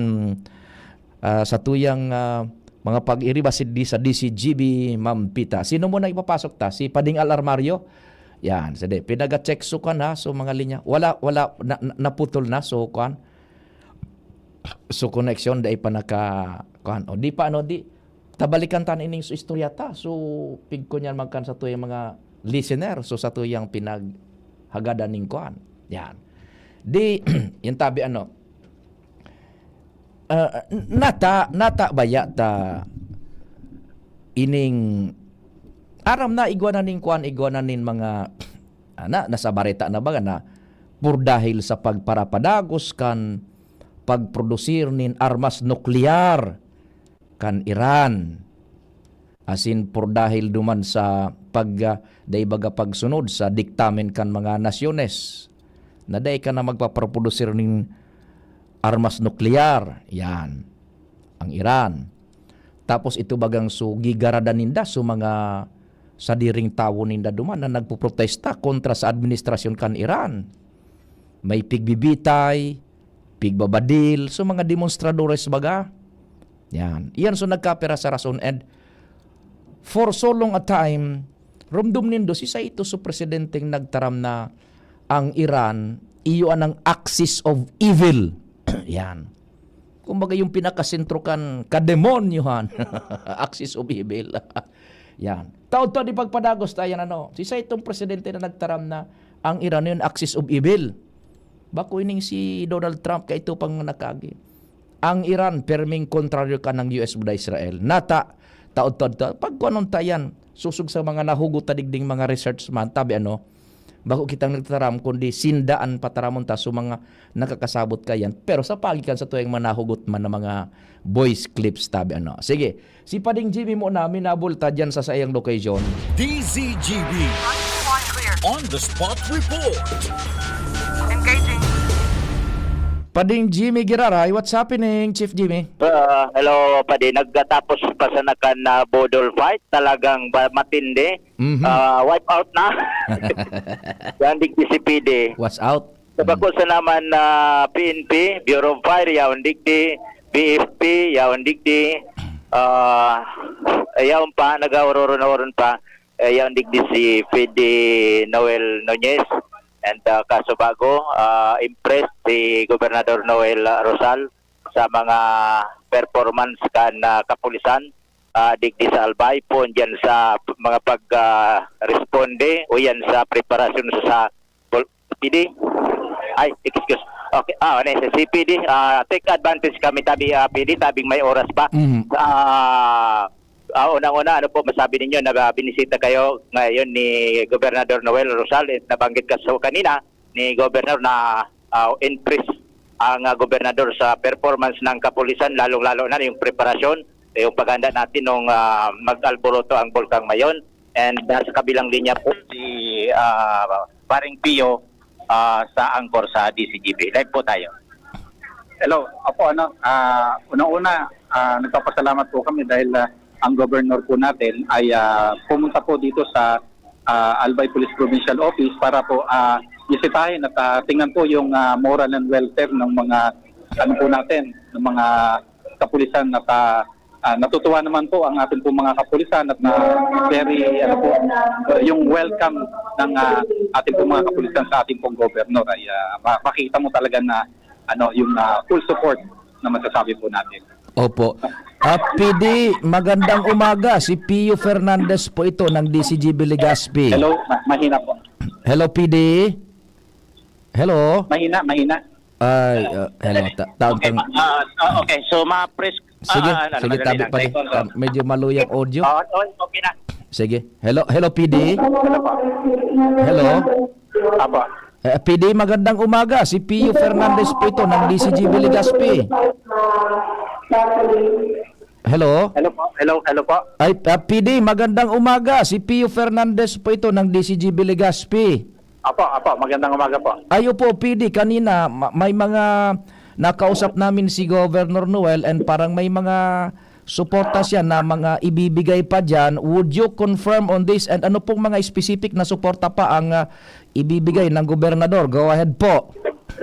ah, sa tuyang ah, mga pag-iriba si, di sa D C G B, Mampita. Sino muna ipapasok ta? Si Pading Al Armario? Yan, sige. Pinaga-check so kan ha, so mga linya. Wala, wala, na, na- naputol na, so kan. So connection, dai pa naka, kan. O di pa, ano, di. Tabalikan ta na ining so istorya ta. So, pigko niyan magkan sa tuyang mga listener. So, sa tuyang pinaghagadan ning kuan. Yan. Di, yung tabi, ano, ah, nata, nata baya ta ining aram na igwa na ning kuan, igwa na nin mga, ana, nasa bareta na baga na por dahil sa pagparapadagos kan pagprodusir nin armas nuklear kan Iran. Asin por dahil duman sa pag, ah, dai baga pagsunod sa diktamen kan mga nasyones na dai ka na magpaprodusir nin armas nuklear. Yan. Ang Iran. Tapos ito bagang so gigaradan ninda so mga sadiring tawo ninda duman na nagpoprotesta kontra sa administrasyon kan Iran. May pigbibitay, pigbabadil, so mga demonstradores baga. Yan. Iyan so nagkapira sa rason. And for so long a time, rumdom nindo, si Saito so presidenteng nagtaram na ang Iran, iyo anang axis of evil. Yan. Kumbaga yung pinakasentro kan kademonyohan. Axis of evil. Yan. Taod-taod ipagpadagos ta yan, ano. Si Saitong presidente na nagtaram na ang Iran yun axis of evil. Bako ining si Donald Trump kay ito pang nakagi. Ang Iran, perming kontraryo ka ng U S buda Israel. Nata, taod-taod ta, pagkuanon ta yan, sosog sa mga nahugot ta digding mga research man, tabi ano, bako kitang nagtataram, kundi sinda an pataramon ta sa mga nakakasabot kayan. Pero sa paagi kan sa tuyang mga nahugot man na mga voice clips, tabi ano. Sige, si Pading Jimmy muna, minabol ta dyan sa saiyang location. D Z G B on the spot report. Engaging. Pading Jimmy Giraray, what's happening, Chief Jimmy? Ah, hello, Padi. Nagtatapos pa sana kan, ah, Bodol fight. Talagang ba, matindi. Mhm. Ah, wipe out na. Yan, digdi si P D. What's out? Sa Mm. bako sa naman na P N P, Bureau of Fire, yaon digdi, B F P, yaon digdi, ah, yaon pa, nag-aororon-oron pa, eh, yaon digdi si P D Noel Nunez. And, ah, kaso bago, ah, impressed si Gobernador Noel, ah, Rosal sa mga performance kan, ah, kapulisan, ah, digdi sa Albay, poon dyan sa p-, mga pag, ah, responde o yan sa preparasyon sa, sa pol-, P D. Ay, excuse. Okay, ah, ano, sa C P D, ah, take advantage kami, tabi, ah, P D, tabing may oras pa. Mhm. Ah, ah, unang-una, ano po masabi ninyo na, ah, binisita kayo ngayon ni Gobernador Noel Rosal? Eh, nabanggit ka sa kanina ni Gobernador na, ah, impressed ang, ah, gobernador sa performance ng kapulisan, lalong-lalo na yung preparasyon, yung paghanda natin nung, ah, mag-alboroto ang Bulkang Mayon. And nasa kabilang linya po si, ah, Paring Pio, ah, sa Angkor sa D Z G B. Live po tayo. Hello. Opo, ano, ah, unang-una, ah, nagpapasalamat po kami dahil, ah, ang governor po natin ay, ah, pumunta po dito sa, ah, Albay Police Provincial Office para po, ah, bisitahin at, ah, tingnan po yung, ah, moral and welfare ng mga, ano po natin, ng mga kapulisan at, ah, ah, natutuwa naman po ang ating pong mga kapulisan at, ah, very, ano po, yung welcome ng, ah, ating pong mga kapulisan sa ating pong governor ay, ah, ma-, makita mo talaga na, ano, yung, ah, full support na masasabi po natin. Opo. Ah, P D, magandang umaga. Si Pio Fernandez po ito ng D C G B Legazpi. Hello, ma-, mahina po. Hello, P D? Hello? Mahina, mahina. Ay, ah, hello. Ta-, taon Okay, tang- ah, ah, okay. So, ma-press, Sige, ah, ah, ano, sige, madali tabi lang. pa Kay din. Conrad. Ah, medyo maluyang audio. Ah, oh, okay na. Sige. Hello, hello, P D? Hello po. Hello? Apo. Eh, P D, magandang umaga. Si Pio Fernandez po ito ng D C G B Legazpi. Hello? Hello po. Hello, hello po. Ay, ah, P D, magandang umaga. Si Pio Fernandez po ito ng D C G B Legazpi. Apo, apo. Magandang umaga po. Ay, opo, P D, kanina, ma-, may mga nakausap namin si Governor Noel and parang may mga suporta siya na mga ibibigay pa diyan. Would you confirm on this? And ano pong mga specific na suporta pa ang, ah, ibibigay ng gobernador? Go ahead po.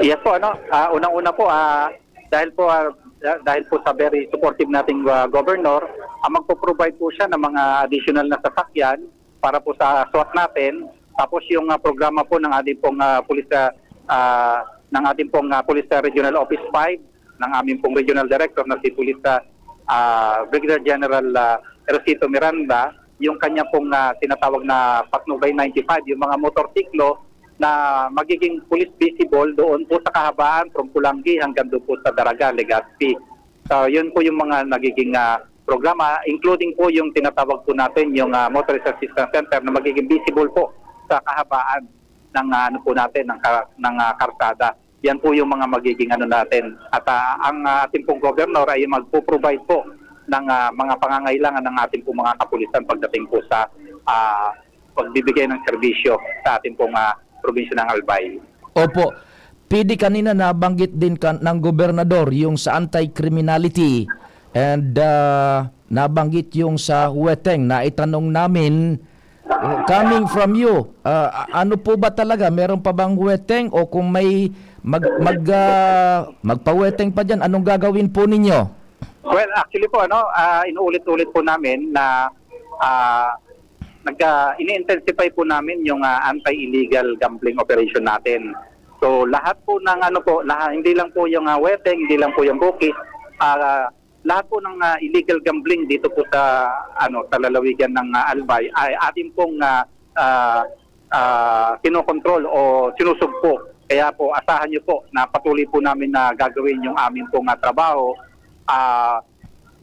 Yes po, ano, ah, unang-una po, ah, dahil po, ah, da-, dahil po sa very supportive nating, ah, governor, ah, magpo-provide po siya ng mga additional na sasakyan para po sa SWAT natin. Tapos yung, ah, programa po ng ating pong, ah, pulis, ah, ah, ng ating pong, ah, Police, ah, Regional Office five, ng aming pong Regional Director na si Police, ah, ah, Brigadier General, ah, Erosito Miranda, yung kanya pong, ah, tinatawag na Patnubay ninety-five, yung mga motorsiklo na magiging police visible doon po sa kahabaan from Pulanggi hanggang doon po sa Daraga, Legazpi. So, yun po yung mga nagiging, ah, programa, including po yung tinatawag po natin yung, ah, Motorist Assistance Center na magiging visible po sa kahabaan ng, ah, ano po natin, ng ka-, ng, ah, karsada. Yan po yung mga magiging ano natin. At, ah, ang, ah, ating pong governor ay magpo-provide po ng, ah, mga pangangailangan ng ating pong mga kapulisan pagdating po sa, ah, pagbibigay ng serbisyo sa ating pong, ah, probinsya ng Albay. Opo. P D, kanina nabanggit din kan-, ng gobernador yung sa anti-criminality and, ah, nabanggit yung sa weteng na itanong namin, uh, coming from you, ah, a-, ano po ba talaga, meron pa bang weteng o kung may mag-, mag-, ah, magpa-weteng pa diyan, anong gagawin po ninyo? Well, actually po, ano, ah, inuulit-ulit po namin na, ah, nag-, ah, ini-intensify po namin yung, ah, anti-illegal gambling operation natin. So, lahat po ng ano po, lahat, hindi lang po yung, ah, weteng, hindi lang po yung bookies, ah, lahat po ng, ah, illegal gambling dito po sa, ano, sa lalawigan ng, ah, Albay ay atin pong, ah, ah, ah, kinokontrol o sinusugpo. Kaya po, asahan niyo po na patuloy po namin na gagawin yung amin pong, ah, trabaho. Ah,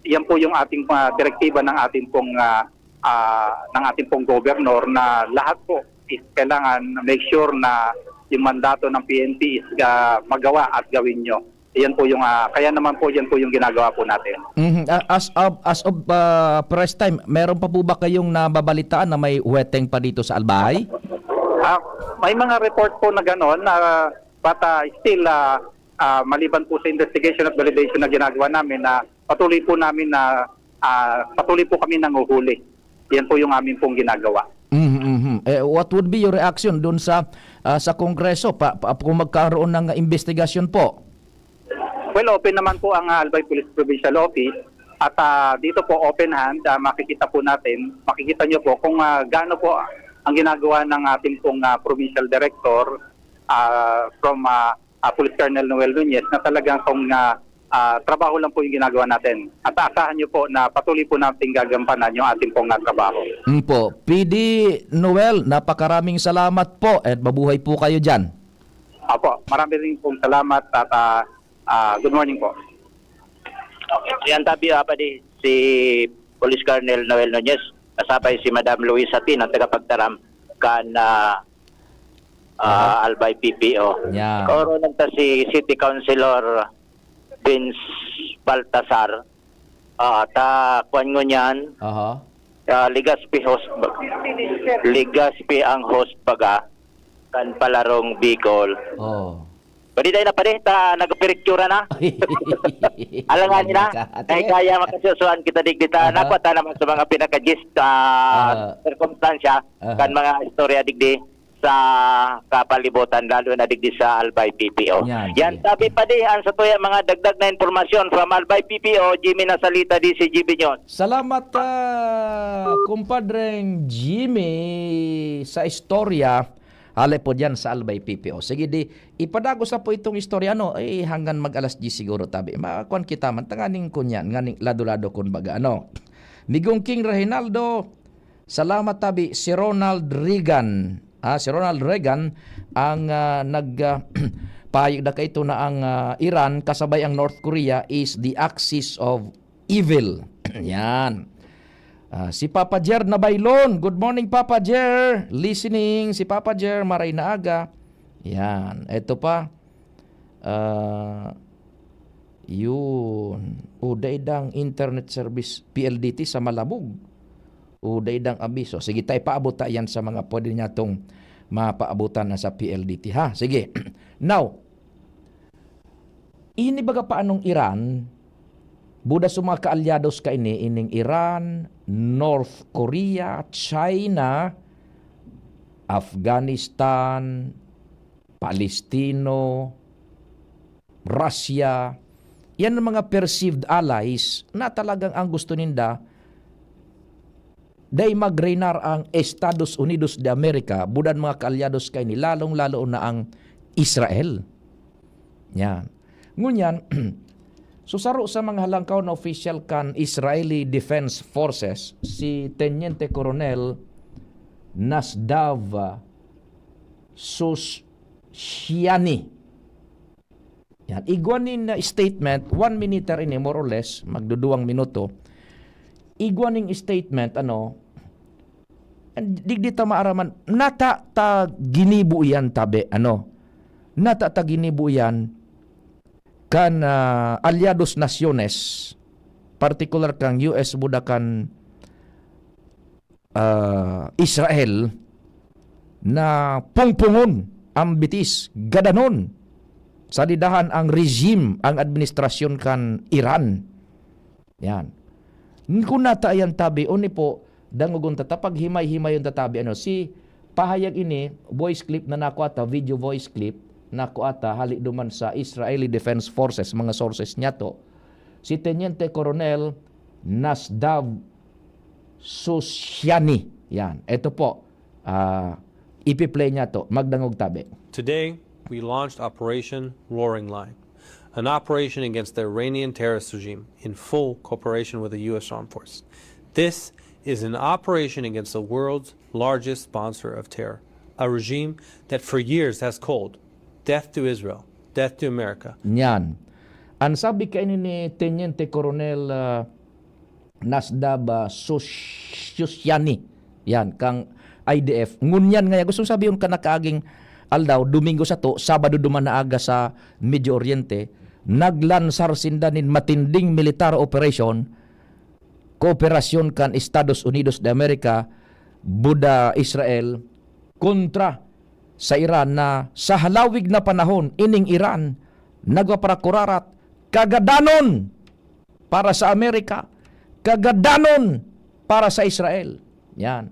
Yan po yung ating, ah, direktiba ng ating pong, ah, ah, ng ating pong gobernador na lahat po is kailangan make sure na yung mandato ng P N P is, ah, magawa at gawin nyo. Yan po yung, ah, kaya naman po, yan po yung ginagawa po natin. Mhm. Ah, as of, as of, ah, press time, meron pa po ba kayong nababalitaan na may weteng pa dito sa Albay? Ah, may mga report po na ganon, ah, but, ah, still, ah, ah, maliban po sa investigation at validation na ginagawa namin, na patuloy po namin na, ah, patuloy po kami nanguhuli. Yan po yung amin pong ginagawa. Mhm, mhm. Eh, what would be your reaction dun sa, ah, sa Kongreso pa, pa, kung magkaroon ng investigasyon po? Well, open naman po ang, ah, Albay Police Provincial Office at, ah, dito po open hand, ah, makikita po natin, makikita nyo po kung, ah, gaano po ang ginagawa ng ating pong, ah, provincial director, ah, from, ah, ah, Police Colonel Noel Nunez na talagang kung, ah, ah, trabaho lang po yung ginagawa natin. At asahan nyo po na patuloy po natin gagampanan yung ating pong, ah, trabaho. Mm po. P D Noel, napakaraming salamat po at mabuhay po kayo dyan. Opo, marami rin pong salamat at, ah, ah, good morning po. Yan tabi, ah, padi, si Police Colonel Noel Nunez, kasabay si Madam Luisa Tin, ang tagapagtaram kan, ah, ah, Aha. Albay P P O. Yan. Kaoronan ta si City Councilor Vince Baltasar. Ah, ta, kuwan ngunyan, Aha. ah, Legazpi host, Legazpi ang host baga, kan Palarong Bicol. Oh. Pwede tayo na pare, ta nagpiritsura na. Alangan na. Kaya, kaya makasusuan kita digdi ta. Aha. Nakuha ta naman sa mga pinakagis, ah, Ah. sirkumstansya, Aha. kan mga istorya digdi sa kapalibutan, lalo na digdi sa Albay P P O. Yan, Yan, sige. Sabi pa di, ang sa tuya mga dagdag na impormasyon from Albay P P O, Jimmy Nasalita, D C G B News. Salamat, ah, kumpadreng Jimmy, sa istorya. Hale po dyan sa Albay P P O. Sige, di, ipadagos na po itong istorya, ano, eh, hanggang mag alas diyes siguro, tabi. Makuan kita man, tanganing kunyan, nganing lado-lado, kun baga, ano. Migong King Reginaldo, salamat, tabi, si Ronald Reagan. Ah, si Ronald Reagan ang, ah, nag, ah, pahayag na kaito na ang, ah, Iran kasabay ang North Korea is the axis of evil. Yan. Ah, si Papa Jer Nabaylon. Good morning, Papa Jer. Listening si Papa Jer, maray na aga. Yan. Eto pa. Ah, yun. O, daidang internet service, P L D T sa Malabog. O, daidang abiso. Sige, tayo, paabot ta yan sa mga pwede niya tong mapaabutan na sa P L D T, ha? Sige. Now, ini baga pa anong Iran, buda sa mga kaalyados kaini, ining Iran, North Korea, China, Afghanistan, Palestino, Russia, yan ang mga perceived allies na talagang ang gusto ninda, dai mag-reinar ang Estados Unidos de America, budan mga kaalyados kaini, lalong-lalo na ang Israel. Yan. Ngunyan, so saro sa mga halangkaw na official kan Israeli Defense Forces, si Teniente Coronel Nasdav Soshani. Yan. Igwa nin, uh, statement, one minute ini, more or less, magduduwang minuto. Igwa ning statement, ano, and digdi ta maaraman, nata ta ginibo iyan, tabi, ano, nata ta ginibo iyan kan, ah, alyados nasyones, partikular kan U S, buda kan, ah, Israel, na pungpungon ang bitis, gadanon, salidahan ang regime, ang administrasyon kan Iran. Yan. Kun nata yan, tabi, oni po, dangogon ta, ta, paghimay-himayon ta, tabi, ano, si pahayag ini, voice clip na nakuha ta, video voice clip, nakuha ta, hali duman sa Israeli Defense Forces, mga sources niya to. Si Teniente Coronel Nasdav Soshani. Yan. Ito po. Ah, ipi-play niya to. Magdangog, tabi. Today, we launched Operation Roaring Lion, an operation against the Iranian terrorist regime in full cooperation with the U S Armed Forces. This is an operation against the world's largest sponsor of terror, a regime that for years has called, "Death to Israel, death to America." Nyan. Ang sabi kaini ni Teniente Coronel, ah, Nasdab, ah, Sus-, Susyani. Yan, kang I D F. Ngunyan ngaya, gustong sabihon kan nakaaging aldaw, Domingo sato, Sabado duman na aga sa Medio Oriente, naglansar sinda nin matinding militar operation, kooperasyon kan Estados Unidos de America, Buda Israel, kontra sa Iran na sa halawig na panahon, ining Iran nagpaparakurarat kagadanon para sa Amerika, kagadanon para sa Israel. Yan.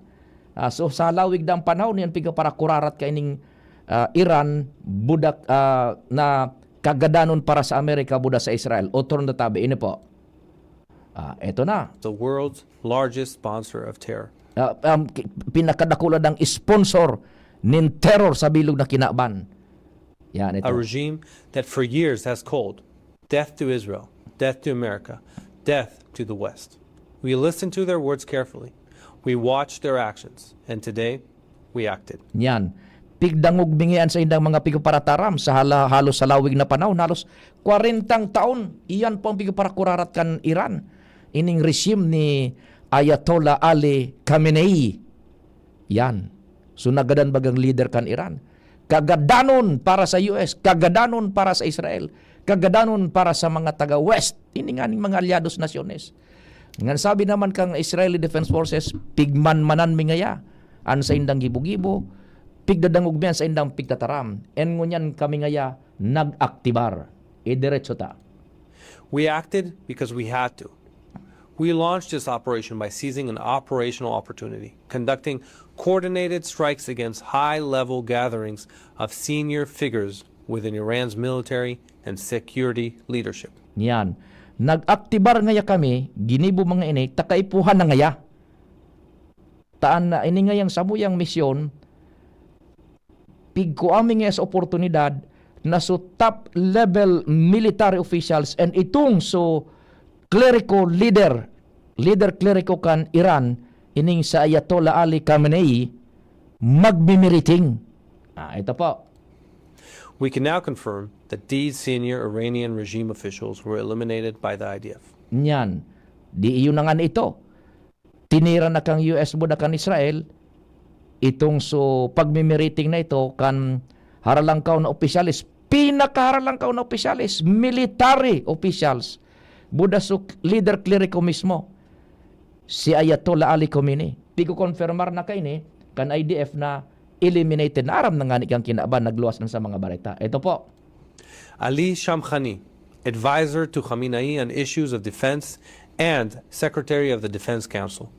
Ah, so, sa halawig na panahon, yan pigpaparakurarat kaining, ah, Iran, budak, ah, na kagadanon para sa Amerika, buda sa Israel. Otro na tabi, ini po. Ah, eto na. The world's largest sponsor of terror. Ah, um, ki-, pinakadakula ng sponsor nin terror sa bilog na kinaban. Yan, ito. A regime that for years has called death to Israel, death to America, death to the West. We listened to their words carefully. We watched their actions. And today, we acted. Yan. Pigdangog mi ngaya an saindang mga pigparataram sa hala-, halos halawig na panahon, halos kwarentang taon, iyan po ang pigparakurarat kan Iran. Ining regime ni Ayatollah Ali Khamenei. Yan. So, nagadan bagang lider kan Iran. Kagadanon para sa U S, kagadanon para sa Israel, kagadanon para sa mga taga-West. Ini nga ning mga alyados nasyones. Ngan sabi naman kan Israeli Defense Forces, "Pigmanmanan mi ngaya an saindang gibo-gibo, pigdadangog mi an saindang pigtataram." And ngunyan kami ngaya nag-aktibar. Idiretso ta. We acted because we had to. We launched this operation by seizing an operational opportunity, conducting coordinated strikes against high-level gatherings of senior figures within Iran's military and security leadership. Yan. Nag-aktibar ngaya kami, ginibo mga ini, ta kaipuhan na ngaya. Taan na ini ngayang samuyang misyon, pigkua mi ngaya sa oportunidad na so top level military officials and itong so clerico leader, leader clerico kan Iran, ining si Ayatollah Ali Khamenei, magmimiriting. Ah, ito po. We can now confirm that these senior Iranian regime officials were eliminated by the I D F. Nyan. Di iyo na nga ito. Tinira na kang U S buda kan Israel, itong so pagmimiriting na ito kan haralangkaw na opisyales, pinakaharalangkaw na opisyales, military officials, buda so leader clerico mismo, si Ayatollah Ali Khamenei. Pigko-konfirmar na kaini kan I D F na eliminated na, aram na ngani kan kinaban, nagluwas na sa mga bareta. Ito po. Ali Shamkhani, advisor to Khamenei on issues of defense and secretary of the Defense Council.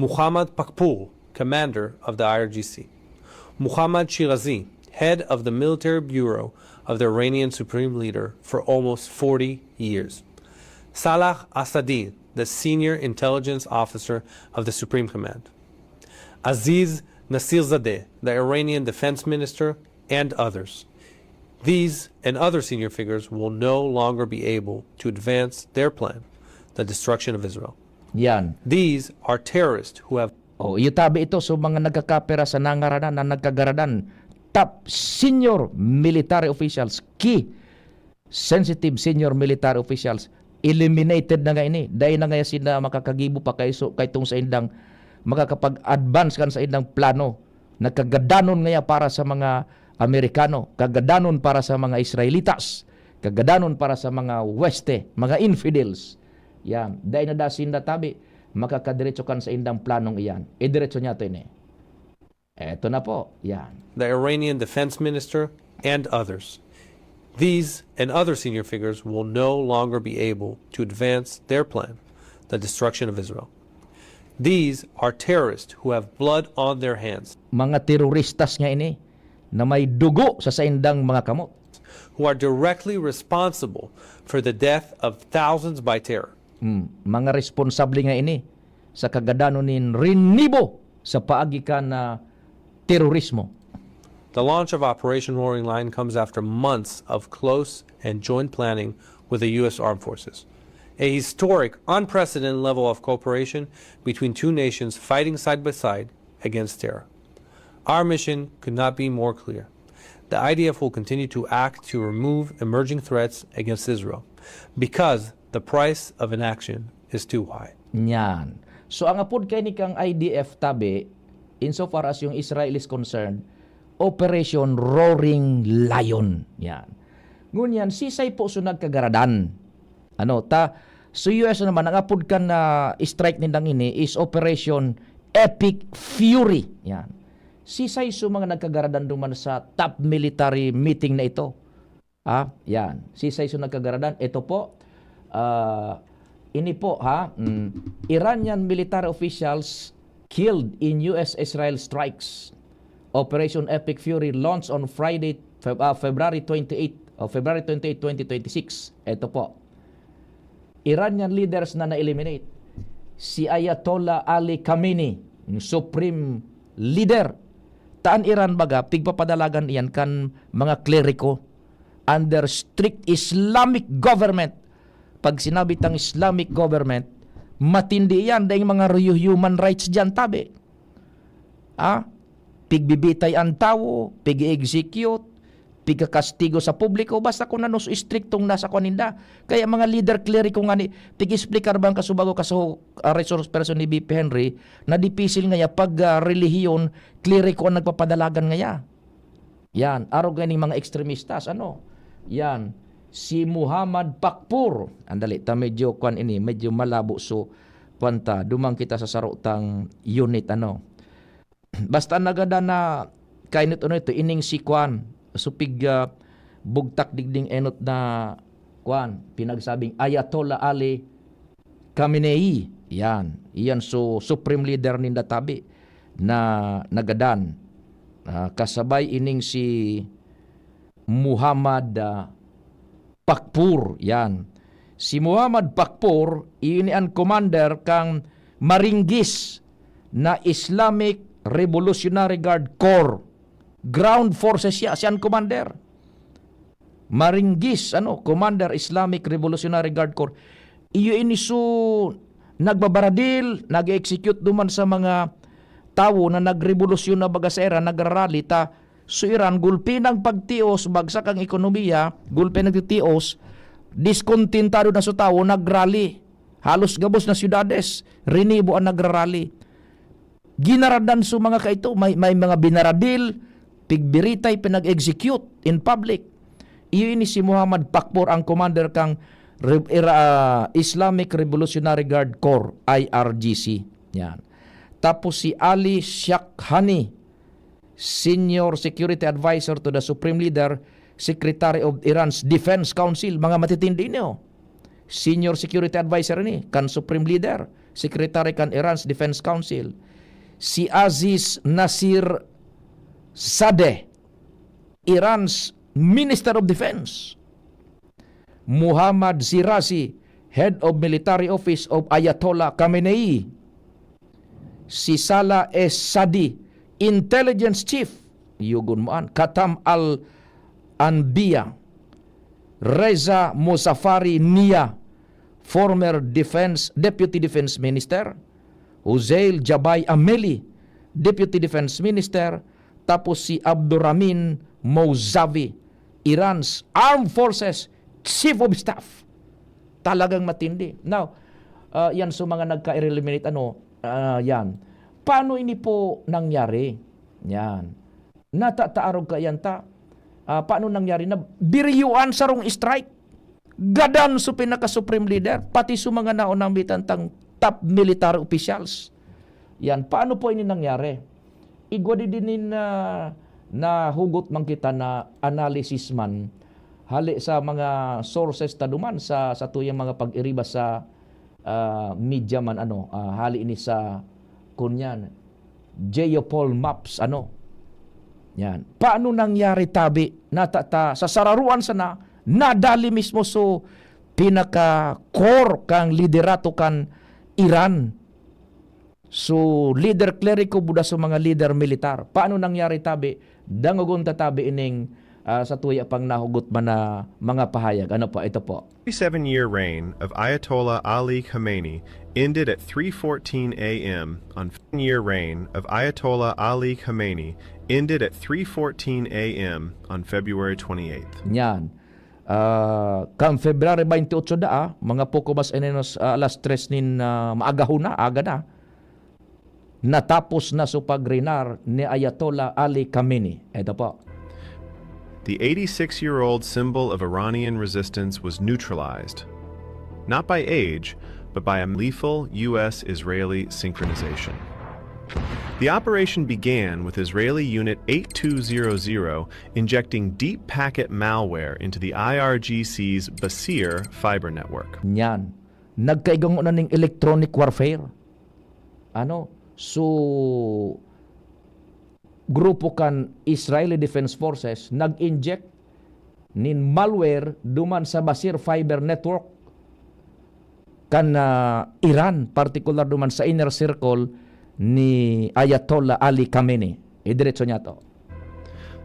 Muhammad Pakpoul, commander of the I R G C. Muhammad Shirazi, head of the military bureau of the Iranian supreme leader for almost forty years. Salah Asadi, the senior intelligence officer of the Supreme Command. Aziz Nasirzadeh, the Iranian defense minister, and others. These and other senior figures will no longer be able to advance their plan, the destruction of Israel. Yan. These are terrorists who have... Oh, iyo tabi ito sa mga nagkakapera sa nangaranan na nagkagaradan. Top senior military officials, key sensitive senior military officials, eliminated na nga ini. Dai na nga sinda makakagibo pa kaiso, kaitong saindang makakapag-advance kan saindang plano. Nagkagadanon ngaya para sa mga Amerikano, kagadanon para sa mga Israelitas, kagadanon para sa mga Weste, mga infidels. Yan. Dai na da sinda tabi, makakadiretso kan saindang planong iyan. Idiretso niya to ini. Eto na po. Yan. The Iranian defense minister and others. These and other senior figures will no longer be able to advance their plan, the destruction of Israel. These are terrorists who have blood on their hands. Mga teroristas nga ini na may dugo sa saindang mga kamot. Who are directly responsible for the death of thousands by terror. Hmm, mga responsable nga ini sa kagadanon nin rinibo sa paagi kan, ah, terorismo. The launch of Operation Roaring Lion comes after months of close and joint planning with the U S Armed Forces. A historic, unprecedented level of cooperation between two nations fighting side by side against terror. Our mission could not be more clear. The I D F will continue to act to remove emerging threats against Israel because the price of inaction is too high. Yan. So, ang apod kaini kang I D F tabi, insofar as yung Israel is concerned, Operation Roaring Lion. Yan. Ngunyan, sisay po so nagkagaradan? Ano, ta, so U S naman, ang apod kan, ah, strike nindang ini is Operation Epic Fury. Yan. Sisay so mga nagkagaradan duman sa top military meeting na ito? Ah, yan. Sisay so nagkagaradan? Ito po. Ah, ini po, ha? Mm. Iranian military officials killed in U S-Israel strikes. Operation Epic Fury launched on Friday, Feb-, ah, February twenty-eight, o February twenty-eight, twenty twenty-six. Ito po. Iranian leaders na na-eliminate. Si Ayatollah Ali Khamenei, yung supreme leader. Taan Iran baga, pigpapadalagan iyan kan mga kleriko under strict Islamic government. Pag sinabi tang Islamic government, matindi iyan, daing mga ru-, human rights diyan, tabi. Ah, pigbibitay an tawo, pig-execute, pigkakastigo sa publiko, basta kung ano so istriktong nasa kuan ninda. Kaya mga leader kleriko ngani, pig-explicar bang kasubago kaso, ah, resource person ni V P Henry, na dipisil ngaya pag, ah, relihiyon, kleriko an nagpapadalagan ngaya. Yan, arog ning mga ekstremistas, ano? Yan, si Muhammad Pakpur. Andali, ta medyo kuan ini, medyo malabo so kuan ta, duman kita sa saro tang unit, ano? Basta nagadan na kainot-unot ito, ining si kuan, supig, ah, bugtak digding enot na kuan, pinagsabing Ayatollah Ali Khamenei. Yan. Iyan so supreme leader ninda tabi na nagadan. Ah, kasabay ining si Muhammad, ah, Pakpur. Yan. Si Muhammad Pakpur, ini an commander kan maringgis na Islamic Revolutionary Guard Corps. Ground forces siya, siya an commander. Maringgis, ano, Commander, Islamic Revolutionary Guard Corps. Iyo ini so nagbabaradil, nag-execute duman sa mga tawo na nagrevolusyon na baga sa Iran, nagrarally ta. So Iran, gulpi nang pagtios, bagsak ang ekonomiya, gulpi nagtitios, diskontentado na so tawo, nagrally. Halos gabos na syudades, rinibo ang nagrarally. Ginaradan so mga kaito, may, may mga binaradil, pigbiritay, pinag-execute in public. Iyo ini si Muhammad Pakpor, ang commander kang Re-, Ira-, ah, Islamic Revolutionary Guard Corps, I R G C. Yan. Tapos si Ali Shakhani, Senior Security Advisor to the Supreme Leader, Secretary of Iran's Defense Council, mga matitindi niyo. Senior Security Advisor ini kan Supreme Leader, Secretary kan Iran's Defense Council. Si Aziz Nasir Sadeh, Iran's Minister of Defense. Muhammad Zirazi, Head of Military Office of Ayatollah Khamenei. Si Salah S. Sadi, Intelligence Chief, yugon mo an, Katam Al-Anbiya, Reza Mozafari Nia, former defense, Deputy Defense Minister, Houseil Jabay Ameli, Deputy Defense Minister, tapos si Abduramin Mouzavi, Iran's Armed Forces Chief of Staff. Talagang matindi. Now, ah, yan sa mga nagka-eliminate, ano, ah, yan. Paano ini po nangyari? Yan. Natataarog ka yan ta. Ah, paano nangyari na biryuan sarong strike? Gadan so pinaka-supreme leader, pati so mga naunang bitantang top military officials. Yan. Paano po ini nangyari? Igwa di din nin, ah, nahugot man kita na analysis man hali sa mga sources ta duman sa, sa tuyang mga pag-iriba sa, ah, media man, ano, ah, hali ini sa, kunyan, Geopol Maps, ano. Yan. Paano nangyari tabi? Natata, sa sararuan sana, nadali mismo so pinaka-core kang liderato kan Iran. So, leader kleriko, buda sa mga leader militar. Paano nangyari tabi? Dangogon ta tabi ining, ah, sa tuya pang nahugot man na mga pahayag. Ano po? Ito po. Seven-year reign of Ayatollah Ali Khamenei ended at three fourteen a m on year reign of Ayatollah Ali Khamenei ended at three fourteen a m on February twenty-eighth. Yan. Ah, kan February twenty-eight daa, mga poko mas o menos, ah, alas tres nin, ah, maagahon na, aga na, natapos na so pagrenar ni Ayatollah Ali Khamenei. Ito po. The eighty-six-year-old symbol of Iranian resistance was neutralized, not by age, but by a lethal U S Israeli synchronization. The operation began with Israeli Unit eight two zero zero injecting deep packet malware into the I R G C's Basir fiber network. Nyan. Nagkaigango na ning electronic warfare. Ano? So, grupo kan Israeli Defense Forces nag-inject nin malware duman sa Basir Fiber Network kan, ah, Iran, partikular duman sa inner circle ni Ayatollah Ali Khamenei. Idiretso niya to.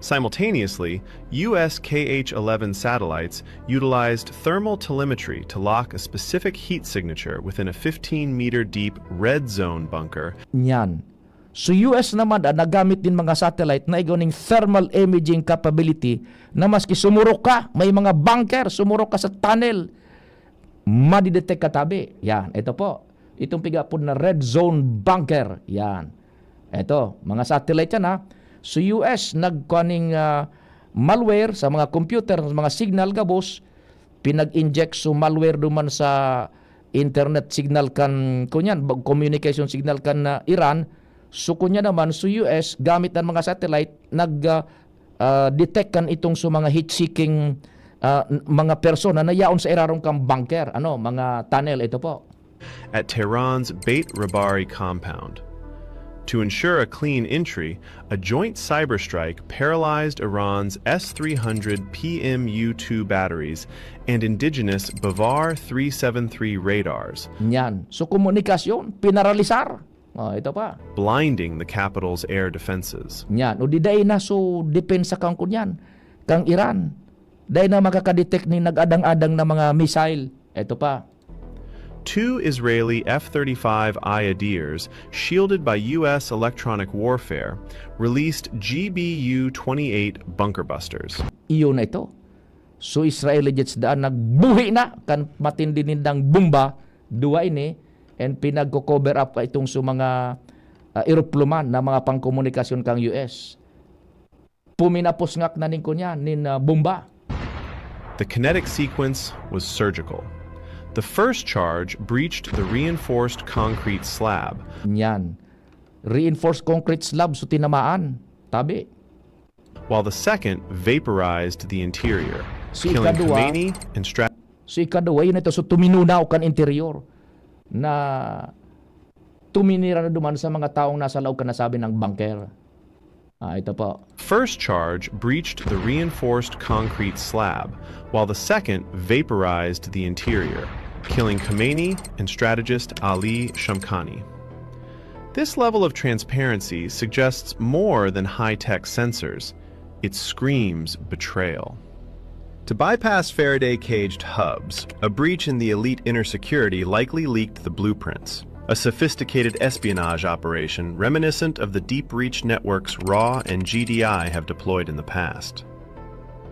Simultaneously, U S K H eleven satellites utilized thermal telemetry to lock a specific heat signature within a fifteen-meter deep red zone bunker. Niyan. So, U S naman, ah, nagamit nin mga satellite na igwa ning thermal imaging capability na maski sumurok ka, may mga bunker, sumurok ka sa tunnel, madidetect ka tabi. Yan, ito po. Itong pigapod na red zone bunker. Yan. Ito, mga satellite yan, ha. So, U S nagkuha ning, ah, malware sa mga computer, sa mga signal gabos, pinag-inject so malware duman sa internet signal kan, kunyan, bag-, communication signal kan, ah, Iran. So, kunya naman, so U S, gamit ang mga satellite, nag, ah, ah, detect kan itong so mga heat-seeking, ah, n-, mga persona na yaon sa irarom kan bunker, ano, mga tunnel, ito po. At Tehran's Beit Rabari compound. To ensure a clean entry, a joint cyber strike paralyzed Iran's S three hundred P M U two batteries and indigenous Bavar three seven three radars, Yan. So, komunikasyon, pinaralisar. Oh, ito pa. Blinding the capital's air defenses. Yan. O di dai na so depensa kang kunyan, kang Iran. Dai na makakadetect ni nag-adang-adang na mga missile. Ito pa. Two Israeli F thirty-five Ayideers, shielded by U S electronic warfare, released G B U twenty-eight bunker busters. Iyo na ito. So, Israeli jets daan nagbuhi na kan matindi nindang bomba, duwa ini, and pinagko-cover up itong sa mga, ah, eropluman na mga pangkomunikasyon kang U S. Puminaposngak na nin kunya, nin, ah, bomba. The kinetic sequence was surgical. The first charge breached the reinforced concrete slab, Yan. Reinforced concrete slab, so tinamaan. Tabi. While the second vaporized the interior, Si killing ikadua, Khamenei and Strat- So, ikadua, yun ito. So, tuminunaw kan interior na tuminira na duman sa mga taong nasa laog kan nasabi ng bunker. Ah, ito po. First charge breached the reinforced concrete slab, while the second vaporized the interior, killing Khamenei and strategist Ali Shamkhani. This level of transparency suggests more than high-tech sensors. It screams betrayal. To bypass Faraday-caged hubs, a breach in the elite inner security likely leaked the blueprints, a sophisticated espionage operation reminiscent of the deep-reach networks RAW and G D I have deployed in the past.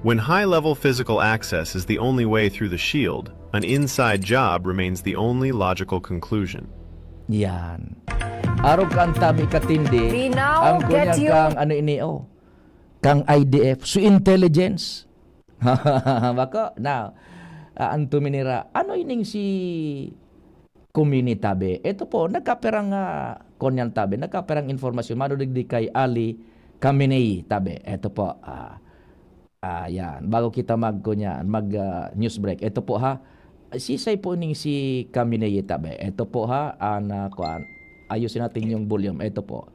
When high-level physical access is the only way through the shield, an inside job remains the only logical conclusion. Yan. Arog kan tabi katindi, We now ang get kunyang you. Kang ano ini, oh, kang I D F, so intelligence. Bako, now, ah, ang tuminira, ano ining si Khamenei tabi? Ito po, nagkaperang, ah, kunyang tabi, nagkaperang informasyon, mano digdi kay Ali Khamenei tabi. Ito po, ah, ah, yan. Bago kita mag, kunya, mag, ah, news break. Ito po ha, sisay po ining si Khamenei tabi. Ito po ha, ah, na, kuan, ayusin natin yung volume. Ito po.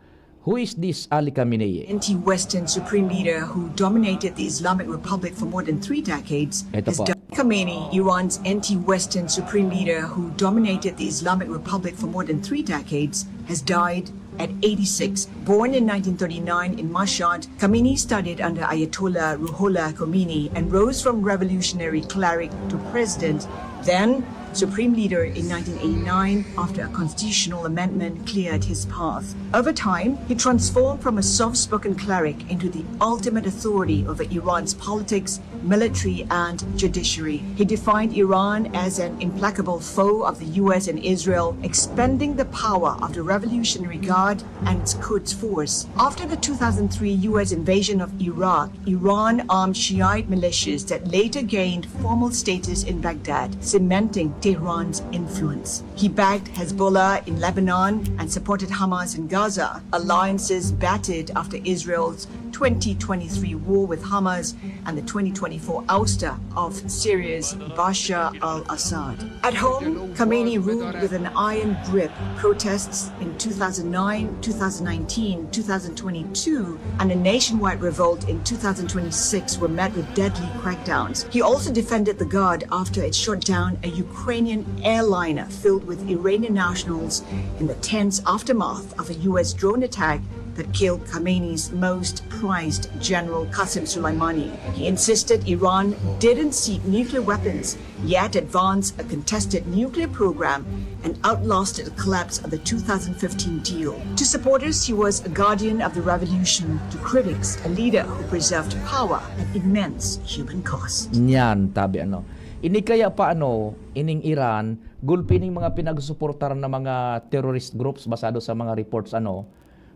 Who is this Ali Khamenei? Anti-Western supreme leader who dominated the Islamic Republic for more than three decades Ito has po. died. Khamenei, Iran's anti-Western supreme leader who dominated the Islamic Republic for more than three decades, has died at eighty-six. Born in nineteen thirty-nine in Mashhad, Khamenei studied under Ayatollah Ruhollah Khomeini and rose from revolutionary cleric to president, then Supreme Leader in nineteen eighty-nine after a constitutional amendment cleared his path. Over time, he transformed from a soft-spoken cleric into the ultimate authority over Iran's politics, military, and judiciary. He defined Iran as an implacable foe of the U S and Israel, expending the power of the Revolutionary Guard and Quds Force. After the two thousand three U S invasion of Iraq, Iran armed Shiite militias that later gained formal status in Baghdad, cementing Tehran's influence. He backed Hezbollah in Lebanon and supported Hamas in Gaza, alliances battered after Israel's twenty twenty-three war with Hamas and the twenty twenty-four ouster of Syria's Bashar al-Assad. At home, Khamenei ruled with an iron grip. Protests in two thousand nine, two thousand nineteen, two thousand twenty-two, and a nationwide revolt in two thousand twenty-six were met with deadly crackdowns. He also defended the Guard after it shot down a Ukrainian airliner filled with Iranian nationals in the tense aftermath of a U S drone attack that killed Khamenei's most prized general, Qasem Soleimani. He insisted Iran didn't seek nuclear weapons, yet advanced a contested nuclear program and outlasted the collapse of the two thousand fifteen deal. To supporters, he was a guardian of the revolution. To critics, a leader who preserved power at immense human cost. Niyan, tabi ano. Ini kaya pa ano, ining Iran, gulpi ning mga pinagsusuportar na mga terrorist groups basado sa mga reports ano,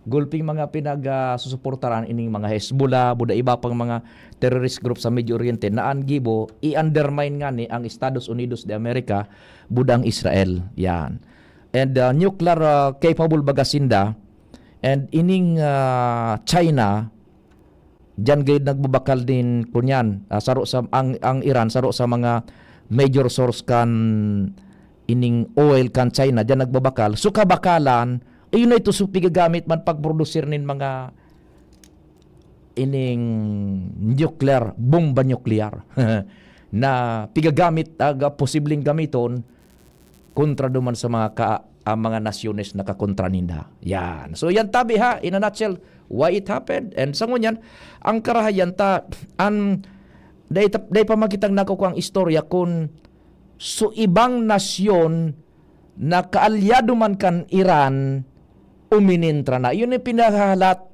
gulping mga pinagsusuportaran ining mga Hezbollah, buda iba pang mga terrorist group sa Medio Oriente na an gibo i-undermine ngani ang Estados Unidos de America, buda ang Israel. Yan. And uh, nuclear uh, capable baga sinda. And ining uh, China, diyan gayud nagbabakal din kunyan, ah, saro sa ang, ang Iran saro sa mga major source kan ining oil kan China, diyan nagbabakal. So kabakalan, ayun na ito, so pigagamit man pagprodusir nin mga ining nuclear, bomba nuclear na pigagamit, aga posibleng gamiton kontra duman sa mga ka, ang mga nasyones na kakontra ninda. Yan. So yan tabi ha, in a nutshell, why it happened. And sa ngunyan, ang karahayan ta, an dai, ta- dai pa makitang nakukuha ang istorya kung so ibang nasyon na kaalyado man kan Iran, uminintra na. Yun yung pinahalat,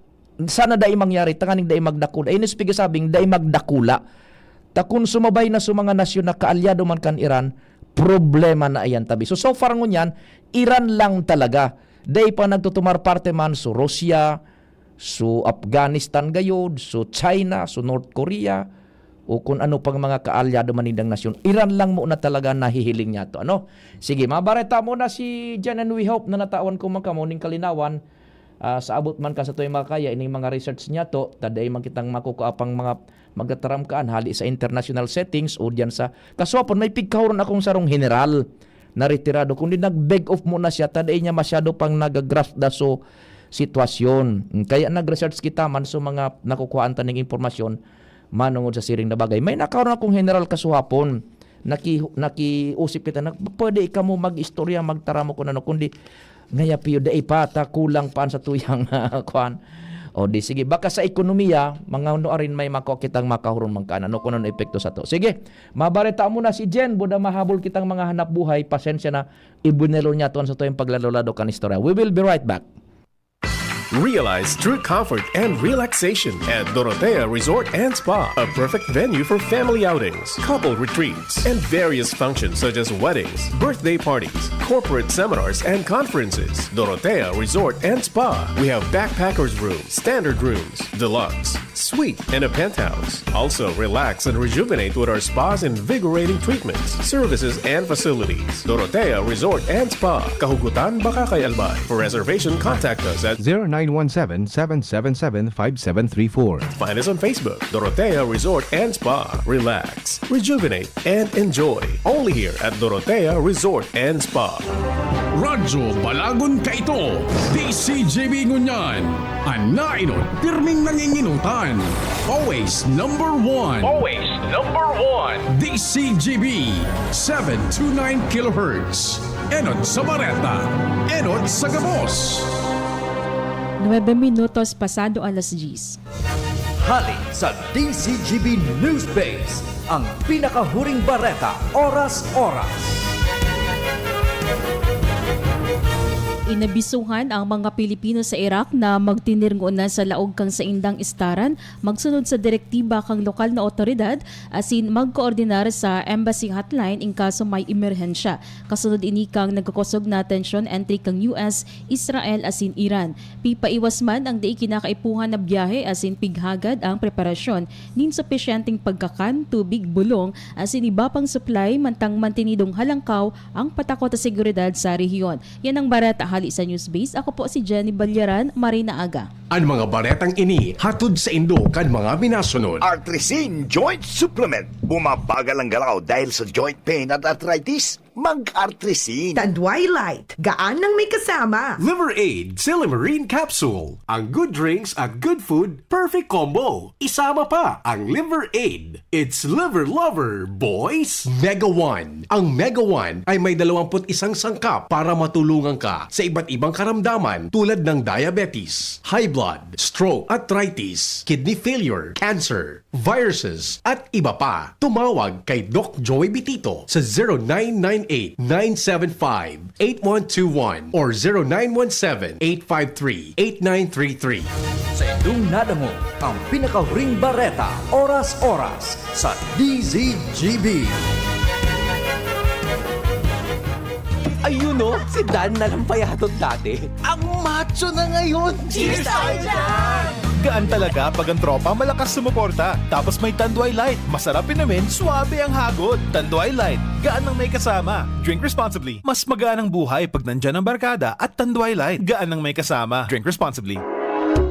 sana dai mangyari, tanganing dai magdakula. Yun yung sige sabing, dai magdakula. Ta kun sumabay na sa mga nasyon na kaalyado man kan Iran, problema na iyan tabi. So, so far ngunyan, Iran lang talaga. Dai pa nagtutumar parte man so Russia, so Afghanistan gayod, so China, so North Korea, o kun ano pang mga kaalyado man nindang nasyon. Iran lang muna talaga nahihiling niya to. Ano? Sige, mabareta muna si Jan and we hope na natawan ko man kamo ning kalinawan. Ah, sa abot man ka sa tuwing makakaya, ining mga research niya to, ta dai man kitang makukuha pang mga magtataram kaan hali sa international settings o diyan sa kaswapon, may pigkahuron akong sarong general na retirado, kundi nag-beg off muna siya, ta dai niya masyado pang nagagrasp da so sitwasyon. Kaya nag-research kita man sa mga nakukuhaan ta ning impormasyon manungod sa siring na bagay. May nakaroon akong general kasuhapon, naki, nakiusip kita na pwede kamo mag-istorya, magtaramo kun ano, kundi ngaya piyo, dai pa, ta kulang pa an sa tuyang kuan. O di sige, baka sa ekonomiya, mga ano arin may mako kitang makahuron man kaan, ano kun ano epekto sa to. Sige, mabareta mo na si Jen, buda mahabol kitang mga hanap buhay, pasensya na, ibunelo niya tuan sa tuyang paglalolado kan istorya. We will be right back. Realize true comfort and relaxation at Dorotea Resort and Spa, a perfect venue for family outings, couple retreats, and various functions such as weddings, birthday parties, corporate seminars, and conferences. Dorotea Resort and Spa. We have backpackers room, standard rooms, deluxe, suite, and a penthouse. Also, relax and rejuvenate with our spa's invigorating treatments, services, and facilities. Dorotea Resort and Spa, Kahugutan, Bacacay, Albay. For reservation, contact us at zero nine one seven, seven seven seven, five seven three four. Find us on Facebook, Dorotea Resort and Spa. Relax, rejuvenate, and enjoy. Only here at Dorotea Resort and Spa. Radyo Balagon kaito, D C G B ngunyan. An nainot, pirming nanginginutan. Always number one. Always number one. D C G B, seven two nine kilohertz. Enot sa Bareta, enot sa gabos. Nuebe minutos pasado alas diyes. Hali sa D C G B News Base, ang pinakahuring bareta oras-oras. Inabisuhan ang mga Pilipino sa Iraq na magtinirngon na sa laog kan saindang istaran, magsunod sa direktiba kan lokal na awtoridad asin magkoordinar sa embassy hotline in kaso may emerhensya. Kasunod ini kan nagkukosog na tensyon entre kan U S, Israel asin Iran. Pipaiwas man ang dai kinakaipuhan na biyahe asin pighagad ang preparasyon nin supisyenteng pagkakan, tubig, bulong asin iba pang supply mantang mantenidong halangkaw ang patakot sa seguridad sa rehiyon. Yan ang bareta hali sa Newsbase. Ako po si Jenny Balyaran. Maray na aga. An mga baretang ini hatod saindo kan mga minasunod. Artrisin Joint Supplement. Bumabagal ang galaw dahil sa joint pain at arthritis? Mag-Artrisin. Tanduay Light, gaan ng may kasama. Liver Aid, Silymarin Capsule. Ang good drinks at good food, perfect combo. Isama pa ang Liver Aid. It's Liver Lover, boys! Mega One. Ang Mega One ay may dalawamput isang sangkap para matulungan ka sa iba't ibang karamdaman tulad ng diabetes, high blood, stroke, arthritis, kidney failure, cancer, viruses, at iba pa. Tumawag kay Doc Joy Bitito sa zero nine nine eight nine seven five eight one two one or zero nine one seven eight five three eight nine three three. Sa indong nadangog ang pinakahuring bareta, oras-oras, sa D Z G B. Ayun o, si Dan na lang payatot dati. Ang macho na ngayon! Cheers tayo dyan! Gaan talaga pag ang tropa malakas sumuporta. Tapos may Tanduay Light. Masarap inumin, swabe ang hagod. Tanduay Light. Gaan ng may kasama. Drink responsibly. Mas magaan ang buhay pag nandyan ang barkada at Tanduay Light. Gaan ng may kasama. Drink responsibly.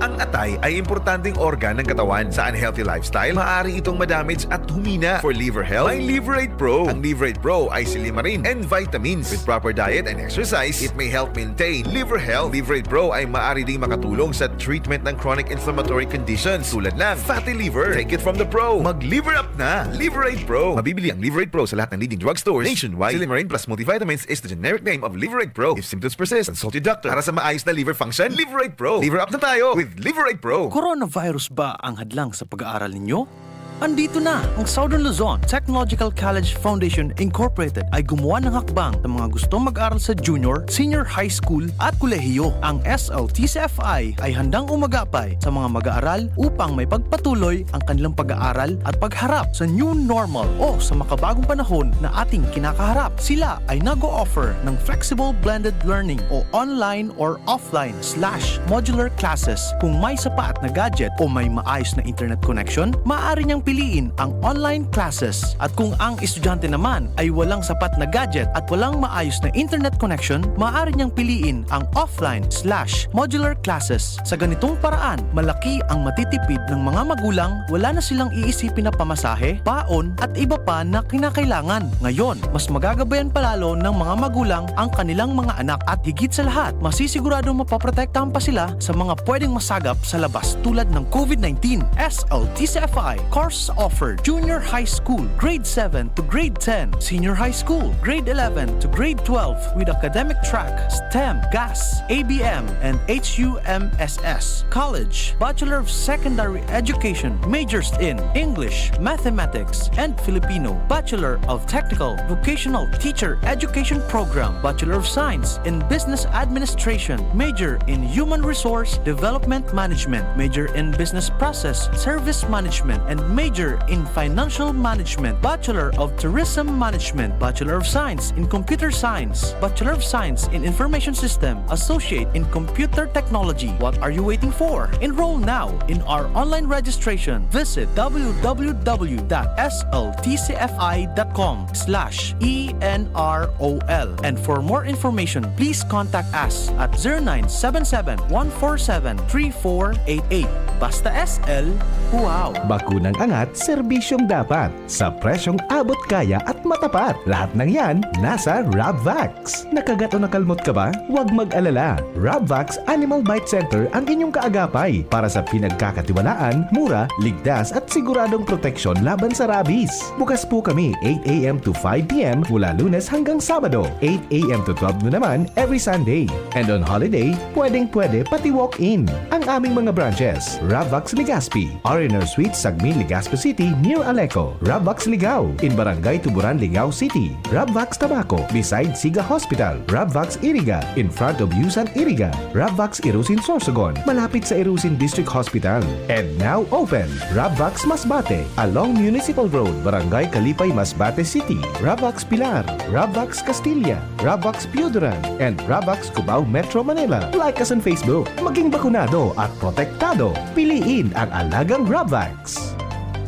Ang atay ay importanteng organ ng katawan. Sa unhealthy lifestyle, maaari itong madamage at humina. For liver health, may Liverate Pro. Ang Liverate Pro ay silimarin and vitamins. With proper diet and exercise, it may help maintain liver health. Liverate Pro ay maaari ding makatulong sa treatment ng chronic inflammatory conditions tulad ng fatty liver. Take it from the pro. Mag-liver up na. Liverate Pro. Mabibili ang Liverate Pro sa lahat ng leading drugstores nationwide. Silimarin plus multivitamins is the generic name of Liverate Pro. If symptoms persist, consult your doctor. Para sa maayos na liver function, Liverate Pro. Liver up na tayo with Liverate Pro. Coronavirus ba ang hadlang sa pag-aaral ninyo? Andito na! Ang Southern Luzon Technological College Foundation Incorporated ay gumawa ng hakbang sa mga gustong mag-aral sa junior, senior high school at kolehiyo. Ang S L T C F I ay handang umagapay sa mga mag-aaral upang maipagpatuloy ang kanilang pag-aaral at pagharap sa new normal o sa makabagong panahon na ating kinakaharap. Sila ay nag-o-offer ng flexible blended learning o online or offline slash modular classes. Kung may sapat na gadget o may maayos na internet connection, maaari niyang piliin ang online classes. At kung ang estudyante naman ay walang sapat na gadget at walang maayos na internet connection, maaari niyang piliin ang offline slash modular classes. Sa ganitong paraan, malaki ang matitipid ng mga magulang, wala na silang iisipin na pamasahe, baon at iba pa na kinakailangan. Ngayon, mas magagabayan pa lalo ng mga magulang ang kanilang mga anak at higit sa lahat, masisiguradong mapoprotektahan pa sila sa mga pwedeng masagap sa labas tulad ng COVID nineteen. S L T C F I course offered: Junior High School, Grade seven to Grade ten, Senior High School, Grade eleven to Grade twelve with academic track, STEM, GAS, A B M, and H U M S S. College, Bachelor of Secondary Education, majors in English, Mathematics, and Filipino, Bachelor of Technical Vocational Teacher Education Program, Bachelor of Science in Business Administration, major in Human Resource Development Management, major in Business Process Service Management, and major in Financial Management, Bachelor of Tourism Management, Bachelor of Science in Computer Science, Bachelor of Science in Information System, Associate in Computer Technology. What are you waiting for? Enroll now in our online registration. Visit w w w dot s l t c f i dot com slash e n r o l. And for more information, please contact us at zero nine seven seven, one four seven, three four eight eight. Basta S L, wow! Bakunang angat, serbisyong dapat. Sa presyong abot kaya at matapat. Lahat ng yan, nasa Rabvax. Nakagat o nakalmot ka ba? Huwag mag-alala. Rabvax Animal Bite Center ang inyong kaagapay para sa pinagkakatiwalaan, mura, ligtas at siguradong proteksyon laban sa rabies. Bukas po kami eight a m to five p m mula Lunes hanggang Sabado, eight a m to twelve noon naman every Sunday. And on holiday, pwedeng-pwede pati walk-in. Ang aming mga branches, Rabvax Legazpi, R and R Suite, Sagmin, Legazpi City, near Aleco, Rabvax Ligao, in Barangay Tuburan, Ligao City, Rabvax Tabaco, beside Siga Hospital, Rabvax Iriga, in front of Yusan Iriga, Rabvax Irusin Sorsogon, malapit sa Irusin District Hospital. And now open, Rabvax Masbate, along Municipal Road, Barangay Kalipay, Masbate City, Rabvax Pilar, Rabvax Castilla, Rabvax Pioduran, and Rabvax Cubao, Metro Manila. Like us on Facebook. Maging bakunado at protektado. Piliin ang alagang Rabvax.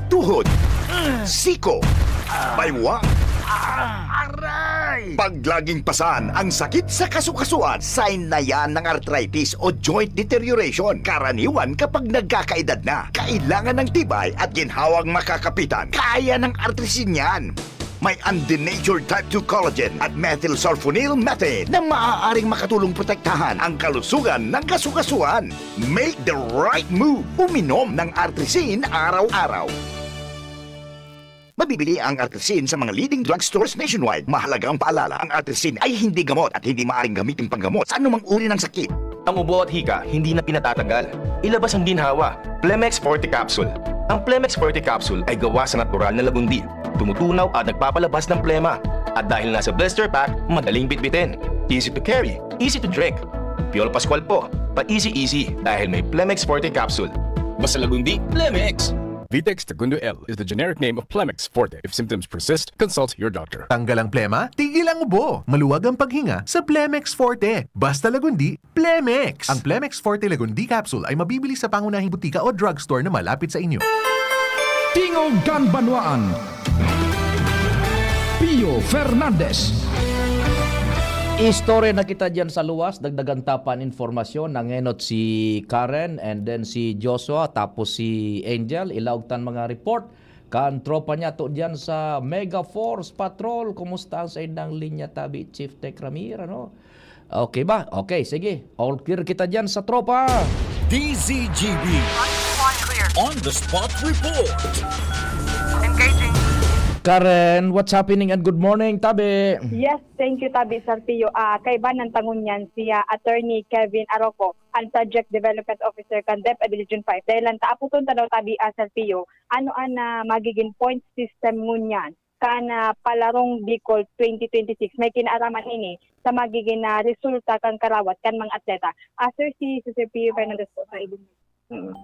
Tuhod, siko, baywang, aray! Pag laging pasan ang sakit sa kasukasuan, sign na yan ng arthritis o joint deterioration. Karaniwan kapag nagkakaedad na, kailangan ng tibay at ginhawang makakapitan. Kaya ng Artrisin yan. May undenatured type two collagen at methylsulfonyl methane na maaaring makatulong protektahan ang kalusugan ng kasukasuan. Make the right move. Uminom ng Artrisin araw-araw. Mabibili ang Artrisin sa mga leading drugstores nationwide. Mahalagang paalala, ang Artrisin ay hindi gamot at hindi maaaring gamitin panggamot sa anumang uri ng sakit. Ang ubo at hika, hindi na pinatatagal. Ilabas ang ginhawa. Plemex Forte Capsule. Ang Plemex Forte Capsule ay gawa sa natural na lagundi. Tumutunaw at nagpapalabas ng plema. At dahil nasa blister pack, madaling bitbitin. Easy to carry, easy to drink. Piolo Pascual po, pa-easy-easy dahil may Plemex Forte Capsule. Basta lagundi, Plemex! Vitex Segundo L is the generic name of Plemex Forte. If symptoms persist, consult your doctor. Tanggal ang plema, tigil ang ubo. Maluwag ang paghinga sa Plemex Forte. Basta lagundi, Plemex! Ang Plemex Forte Lagundi Capsule ay mabibili sa pangunahing butika o drugstore na malapit sa inyo. Tingog kan Banwaan, Pio Fernandez. Istorya na kita diyan sa luwas, dagdagan ta pa an impormasyon. Nangenot si Karen and then si Joshua, tapos si Angel. Ilaog tan mga report kan tropa niya to diyan sa Mega Force Patrol. Kumusta ang saindang linya tabi, Chief Tech Ramir, ano? Okay ba? Okay, sige. All clear kita diyan sa tropa. D Z G B. On the spot report. Engaging. Karen, what's happening and good morning, tabi. Yes, thank you, tabi, Sir Pio. Ah, kaibanan ta ngunyan si, ah, Attorney Kevin Aroco, ang Project Development Officer kan DepEd Region five. Dahil lang taaputon ta daw, tabi, ah, Sir Pio, ano an, ah, magiging point system ngunyan kan, ah, palarong Bicol twenty twenty-six. May kinaaraman ini sa magiging, ah, resulta kan karawat kan mga atleta. Ah, sir, si, si Sir Pio Fernandez po sa ibong. Mm.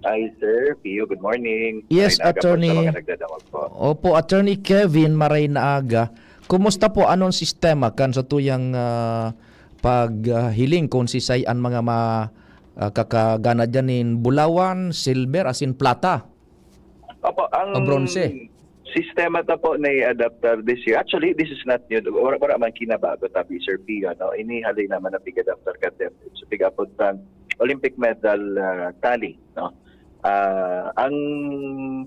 Hi, Sir Pio. Good morning. Yes, Maray na aga po sa Attorney. Mga nagdadangog po. Opo, Attorney Kevin, maray na aga. Kumusta po? Anong sistema kan sa tuyang, ah, paghiling kung sisay an mga ma-, ah, kakagana diyan nin bulawan, silver, asin plata? Opo, ang O bronze. Sistema ta po na i-adapt this year. Actually, this is not new. Wala, wala man kinabago, tabi, Sir Pio, no? Ini haloy naman na pig-adapt ta kan DepEd. So, pig-apod tang Olympic medal, ah, tally, no? Ah, ang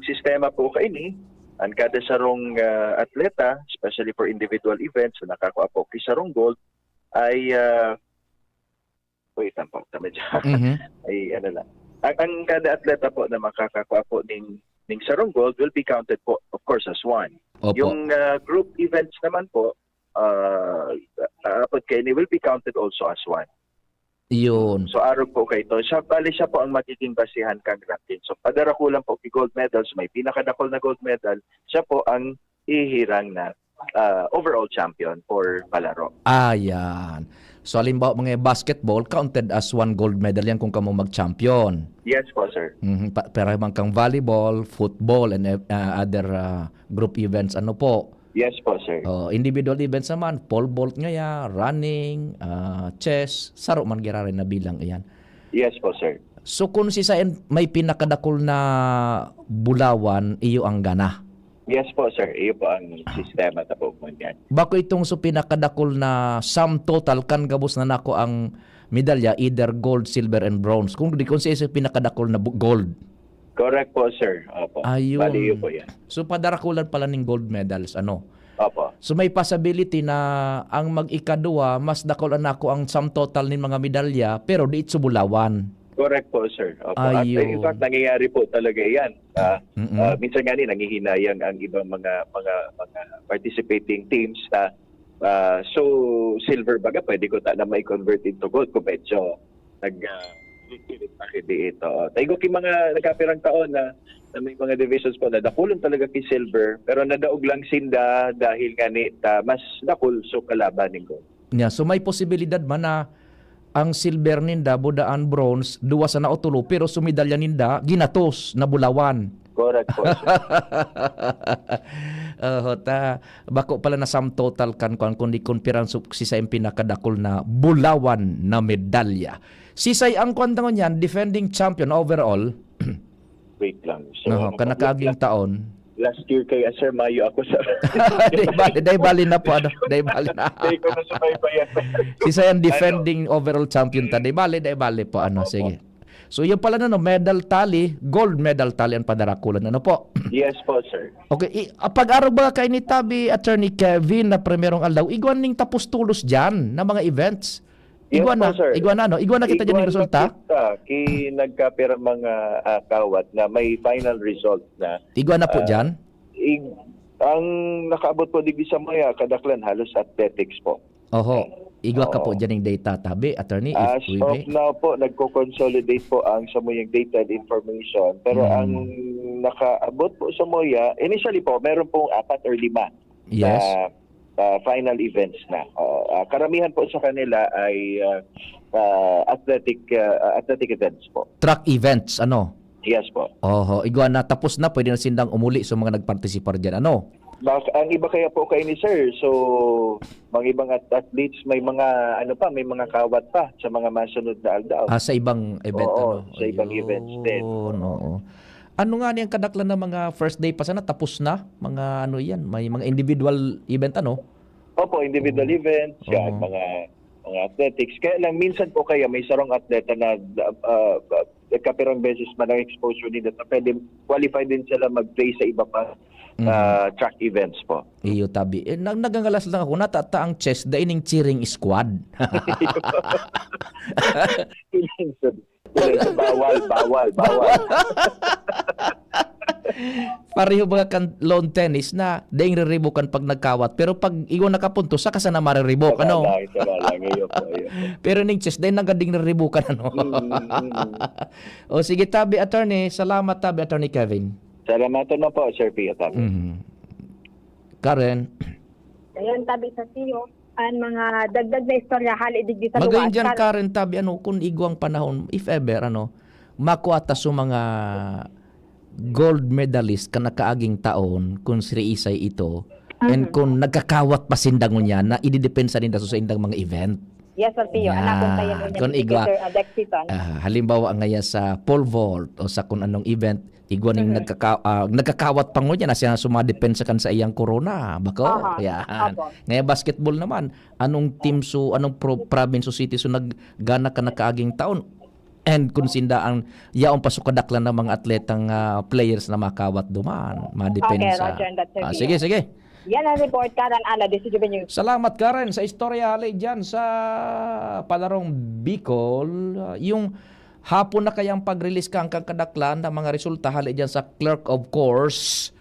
sistema po kaini, ang kada sarong, ah, atleta, especially for individual events, na nakakua po ki sarong gold, ay, ah, wait lang po, tama dyan. Mhm. Ay, ano lang. Ang, ang kada atleta po na makakakua po ning, ning sarong gold will be counted po, of course, as one. Opo. Yung, ah, group events naman po, ah, ah, apod kaini will be counted also as one. Yun. So, arog po kaito. Siya, bali siya po ang magiging basihan kang ranking. So, padarakulan po ki gold medal. So, may pinakadakul na gold medal. Siya po ang ihirang na, ah, overall champion for palaro. Ayan. So, halimbawa, mga basketball, counted as one gold medal yan kung kamo mag-champion. Yes po, sir. Mhm. Pa-, pero man kang volleyball, football, and, ah, other, ah, group events, ano po? Yes po, sir. Oh, individual events naman, pole vault ngaya, running, ah, chess, saro man giraray na bilang iyan. Yes po, sir. So, kung si Sain may pinakadakul na bulawan, iyo ang gana? Yes po, sir. Iyo po ang sistema sa po ngunyan. Bako itong so pinakadakul na sum total kan gabos na nako ang medalya, either gold, silver, and bronze. Kung di, kung siya sa pinakadakul na bu-, gold. Correct po, sir. Opo. Ayun. Bali, iyo po yan. So, padarakulan pala ning gold medals, ano? Opo. So, may possibility na ang mag-ikadua, mas dakul na nako ang sum total nin mga medalya, pero diit sa bulawan. Correct po, sir. Opo. At, eh, in Ayun. fact, nangyayari po talaga yan. Ah, Mm-mm. ah, minsan nga ni, nangihinayang ang ibang mga, mga, mga participating teams na, ah, so, silver baga, pwede ko ta na mai-convert into gold kung medyo nag, ah, Bakit di ito? Taigo ki mga nagkapirang taon na, na may mga divisions po na dakulon talaga ki silver, pero nadaog lang sinda dahil nga ni ta mas dakul so kalaban, Ninggong. Nya, so may posibilidad man na ang silver ninda, budaan bronze, duwa sana o tulo, pero sumidalya ninda, ginatos na bulawan. Correct po, sir. Oho, ta, bako pala na sum total kan, kan, kundi kun pirang su-, sisay ang pinakadakul na bulawan na medalya. Sisay ang kwan ta ngunyan, defending champion overall? Wait lang. So, Oho, ano po, kanakaaging wait lang. taon. Last year kaya, sir, Mayo ako sa Dai bali, dai bali na po, ano? Dai bali na. Dai ko na subaybayan. Sisay ang Ano? defending overall champion ta? Dai bali, dai bali po, ano? Opo. Sige. So, yun pala na, no? Medal tally, gold medal tally ang padarakulan. Ano po? Yes po, sir. Okay, i-, ah, pag-arog ba kayo ni Tabi, Attorney Kevin, na primerong aldaw, igwa ning tapos tulos dyan na mga events? Yes Igwa po, na, sir. igwa na, no? Igwa na kita dyan Igwa yung na resulta? kita, ki nagkapira mga, ah, kawat na may final result na, Igwa na po ah, dyan? ig-, ang nakaabot po digdi sa maya, kadaklan halos athletics po. Oho. Igwa ka po Oo. dyan yung data, Tabi, Attorney, if As we of may. now po, nagko-consolidate po ang samuyang data and information. Pero ang Mm. nakaabot po sa moya, initially po, meron pong apat or lima Yes. na, ah, final events na. Oo, ah, karamihan po sa kanila ay, ah, ah, athletic, ah, athletic events po. Track events, ano? Yes po. Oho, igwa na, tapos na, pwede na sindang umuli sa mga nagpartisipar dyan, ano? Bak-, ang iba kaya po kay ni sir, so, mga ibang at-, athletes, may mga, ano pa, may mga kawat pa sa mga masunod na aldaw. Ah, sa ibang event, Oo, ano? sa ibang events din. Ayun, oo. Ano nga niyang kadaklan ng mga first day pa sana, tapos na? Mga ano yan, may mga individual event, ano? Opo, individual Oo. events, yan, Oo. mga, mga athletics. Kaya lang, minsan po kaya may sarong atleta na, ah, ah, kapirang beses man ang exposure nila, na pwede qualify din sila mag-play sa iba pa, Mm. ah, track events po. Iyo, tabi. Eh, nag-, nagangalas lang ako, natata ang chess, dai ning cheering squad. Bawal, bawal, bawal. Pareho ba kan lawn tennis na daing riribukan pag nagkawat, pero pag igwa nakapunto, saka sana mariribok, Saka ano? lang, saka lang. Iyo po, iyo po. Pero ning chess, dai na gading riribukan, ano? Mm, mm, mm. O sige, tabi, attorney. Salamat, tabi, Attorney Kevin. Salamat naman po, Sir Pio, tabi. Mhm. Karen? Ayan, tabi sa siyo. An mga dagdag na istorya, hali digdi sa Magayon luwas. dyan, Kar- Karen, tabi, ano, kung igwang panahon, if ever, ano, makuha ta sa mga gold medalist kan nakaaging taon, kung siriisay ito, and Mhm. kung nagkakawat pa sinda ngunyan na ididepensa ninda sa saindang mga event. Yes, Sir Pio. Yan. Anakon kayo ngunyan Kung si igwa, Sir Alex Siton. ah, halimbawa ngaya sa pole vault o sa kung anong event, igwa ning Mhm. nagkaka-, ah, nagkakawat pa ngunyan na siya sumadepensa kan sa iyang corona. Bako? Aha. Yan. Opo. Ngaya basketball naman, anong team so, anong pro-, province o city so naggana ka nakaaging taon? And kung sinda ang yaon pa so kadaklan ng mga atletang, ah, players na makawat duman, madepensa. Okay, Roger, and that's Ah, Sir sige, Pio. sige. Yan ang report, Karen Ala, D C G B News. Salamat, Karen, sa istorya hali dyan sa Palarong Bicol. Ah, yung hapon na kayang pag-release ka ang kadaklan ng mga resulta hali dyan sa Clerk of Course,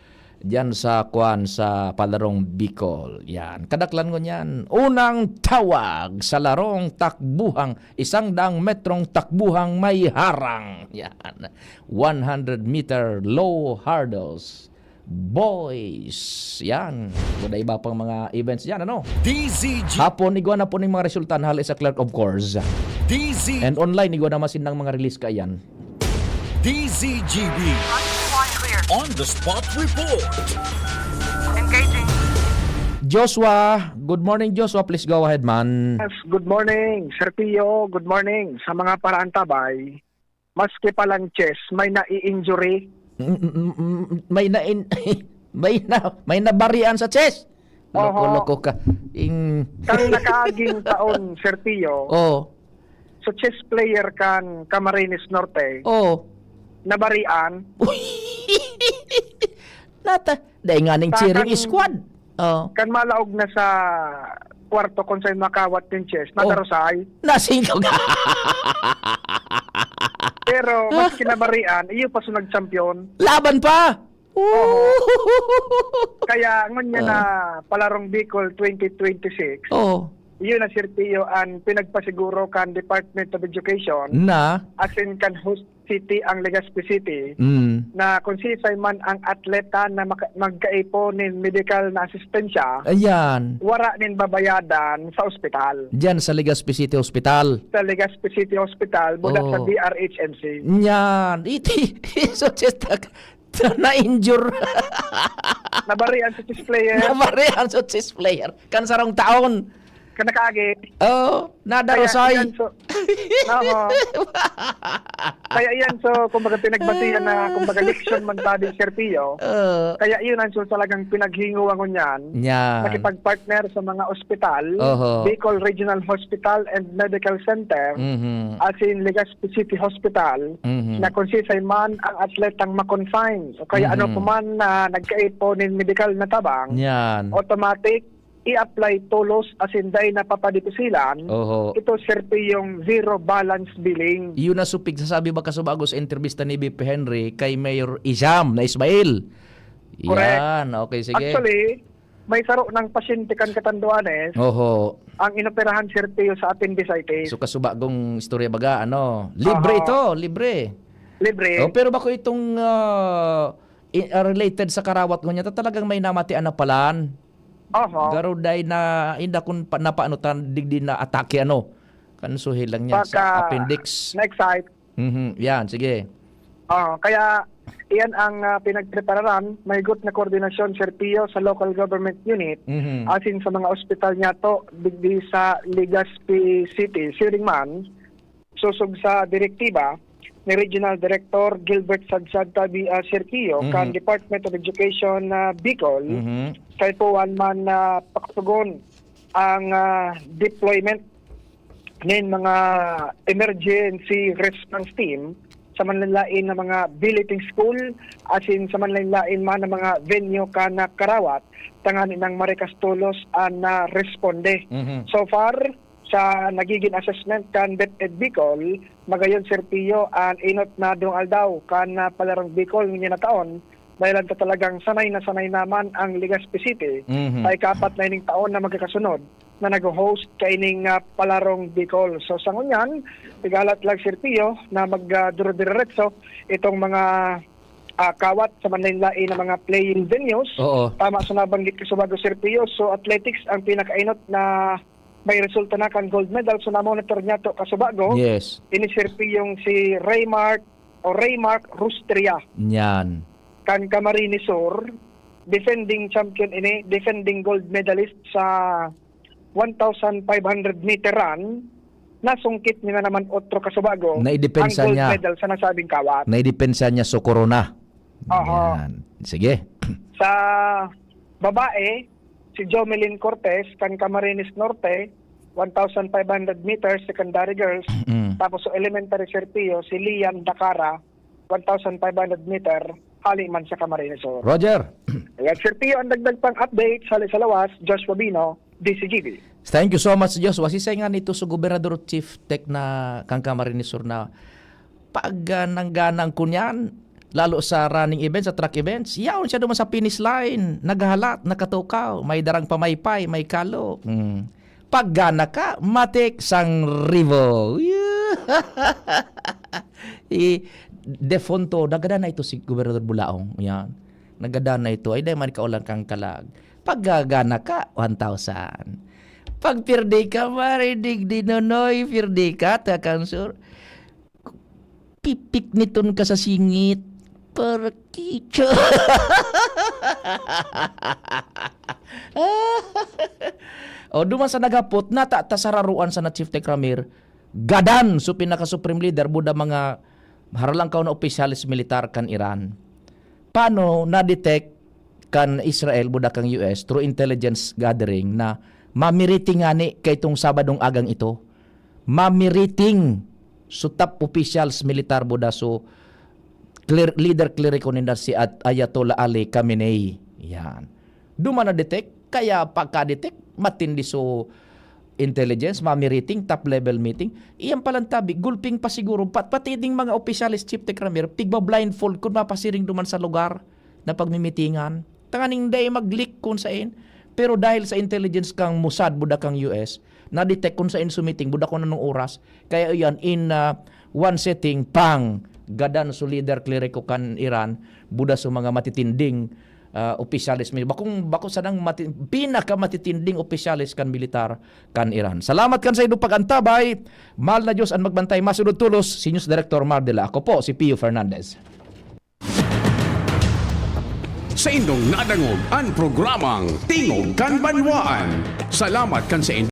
dyan sa, kwan, sa Palarong Bicol. Yan. Kadaklan ngunyan, unang tawag sa larong takbuhang, isang daang metrong takbuhang may harang. Yan. One hundred meter low hurdles. Boys. Yan. Wala iba pang mga events dyan, ano? D Z G. Hapon, igwa na po ning mga resulta hali sa Clerk of Course. D Z. And online, igwa na masin ng mga release ka yan. D Z G B. On the spot report. Engaging. Joshua, good morning, Joshua. Please go ahead, man. Yes, good morning, Sir Pio. Good morning sa mga paraantabay. Maski palang chess, may nai-injury. Mm, mm, mm, mm, may na-in-, may na, may nabarian sa chess. Loko-loko ka. Ing- Kang nakaaging taon, Sir Pio, Oh. sa chess player kan Camarines Norte, Oh. nabarian. Uy! Nata-, dahil nga ning cheering Takang squad. Oh. Kan malaog na sa kwarto kung saan makawat yung chess, Oh. nadarusay. Nasingkog. Pero mas kinabarian, iyo pa sa nag-champion. Laban pa! Oo. Kaya ngunyan Ah. na Palarong Bicol twenty twenty-six, Oo. Iyo na, Sir Pio, ang pinagpasiguro kan Department of Education, na asin kan host city ang Legazpi City, mm, na kung siisay man ang atleta na maka-, magkaipo nin medical na asistensya, ayan, wara nin babayadan sa ospital. Diyan sa Legazpi City Hospital. Sa Legazpi City Hospital, buda sa, oh, D R H M C. Yan. Iti, so, just, na-injure. Nabarian sa chess player. Nabarian sa chess player. Kan sarong taon. Kan nakaagi. Oh, nadarosay. Kaya iyan, so, oo. Kaya iyan, so, kumbaga, pinagbasihan na, kumbaga, leksyon man tabi, Sir Pio. Ah. Kaya iyon ang, so, talagang pinaghinguan ko niyan. Yan. Makipag-partner sa mga ospital, oho, Bicol Regional Hospital and Medical Center, mhm, asin Legazpi City Hospital, mhm, na kung siisay man ang atletang ma-confine o kaya ano, mhm, pa man na nagkaipo nin medikal na tabang, yan, automatic i-apply tolos asin dai na papadipisilan, oho, ito, Sir Pio, yung zero balance billing. Yun na supig sasabi ba kasubago sa entrevista ni V P Henry kay Mayor Izam na Ismail? Correct. Yan, okay, sige. Actually, may saro ng pasyente kan Catanduanes, oho, ang inoperahan, Sir Pio, sa appendicitis. So, kasubagong istorya baga, ano? Libre, aha, ito, libre. Libre. Oh, pero bako itong, ah, i-, ah, related sa karawat ko niya, ta-, talagang may namatian na palan. Oho. Garo dai na, inda kun pa, napaano tan, digdi na atake, ano. Kansuhi lang niya sa, baka, appendix. Na-excite. Mhm, yan, sige. Ah, kaya iyan ang, ah, pinagprepararan, mahigot na koordinasyon, Sir Pio, sa local government unit, mhm, asin sa mga ospital niyato digdi sa Legazpi City. Siring man, sosog sa direktiba ni Regional Director Gilbert Sadsad Tabi, ah, Sir Pio, mhm, kan Department of Education na Bicol, mhm, kaipuhan man na pakatugon ang, ah, deployment nin mga emergency response team sa manlain-lain na mga billeting school, asin sa manlain-lain man na mga venue kan karawat, tanganing marikas tolos an naresponde. Mhm. So far, sa nagigin assessment kan DepEd Bicol, magayon, Sir Pio, an inot na dong aldaw kan, ah, Palarong Bicol ngunyan na taon, dahil ta talagang sanay na sanay naman ang Legazpi City, mhm, sa ikapat na ining taon na magkakasunod na nag-host kaining, ah, Palarong Bicol. So, sa ngunyan, igalat lang, Sir Pio, na mag, ah, dire-diretso itong mga, ah, kawat sa manlain-lain na mga playing venues. Oo. Tama sa nabanggit ko sa bago, Sir Pio. So, athletics ang pinakainot na may resulta na kan gold medal. So, na-monitor niya to kasubago. Yes. Ini, Sir Pio, yung si Raymark o Raymark Rustria. Yan. Kan Camarines Sur, defending champion ini, defending gold medalist sa one thousand five hundred meter run, nasungkit niya na naman otro kasubago ang gold medal sa nasabing kawat. Naidepensa niya. Naidepensa niya sa corona. Oho. Yan. Sige. Sa babae, si Jomelyn Cortez, kan Camarines Norte, one thousand five hundred meters, secondary girls. Mm. Tapos sa elementary, Sir Pio, si Lian Dacara, one thousand five hundred meter, hali man sa Camarines Sur. Roger. Ayan, Sir Pio, ang dagdag pang update, hali sa lawas, Joshua Bino, D C G B. Thank you so much, Joshua. Sisay nga nito sa Gobernador Chief Tech na kan Camarines Sur na pag, ah, nangganang kunyan, lalo sa running events, sa track events, yaon siya duman sa finish line, naghahalat, nakatukaw, may darang pamaypay, may kalo. Hmm. Paggana ka, matik sang ribo. I, defunto, nagadan na ito si Gobernador Bulaong. Yan. Nagadan na ito. Ay, dahil man kaulang kang kalag. Paggagana ka, one thousand. Pag pirdi ka, marinig di nonoy, pirdi ka, takang sur. Pipikniton ka sa singit. Para kicha. O, duman sa naghapot, nata-, ta sararuan sana Chief Tech Ramir, gadan so pinaka-supreme leader, buda mga haralangkaw na opisyales militar kan Iran. Paano na-detect kan Israel, buda kang U S, through intelligence gathering na mamiriting ngani kaitong Sabadong agang ito? Mamiriting so top officials militar, buda so cler-, leader kleriko ninda si At-, Ayatollah Ali Khamenei. Yan. Duman na-detect, kaya pagka-detect, matindi so intelligence, mamiriting, top level meeting. Iyan palang tabi, gulping pa siguro, pat-, pati ding mga opisyales, Chief Tech Ramir, pigba-blindfold kun mapasiring duman sa lugar na pagmimitingan. Tanganing dai mag-leak kun sain. Pero dahil sa intelligence kang Mossad, buda kang U S, na-detect kung saan sumiting, buda kung anong oras. Kaya iyan, in, ah, one sitting, pang, gadan so leader kleriko kan Iran, buda so mga matitinding, ah, opisyales mi-, bakong, bako sanang mati-, pinakamatitinding opisyales kan militar kan Iran. Salamat kan sa inyong pag-antabay. Mahal na Diyos ang magbantay. Masunod tulos, si News Director Mar de la. Ako po, si Pio Fernandez. Saindong nadangog an programang Tingog kan Banwaan. Salamat kan saindong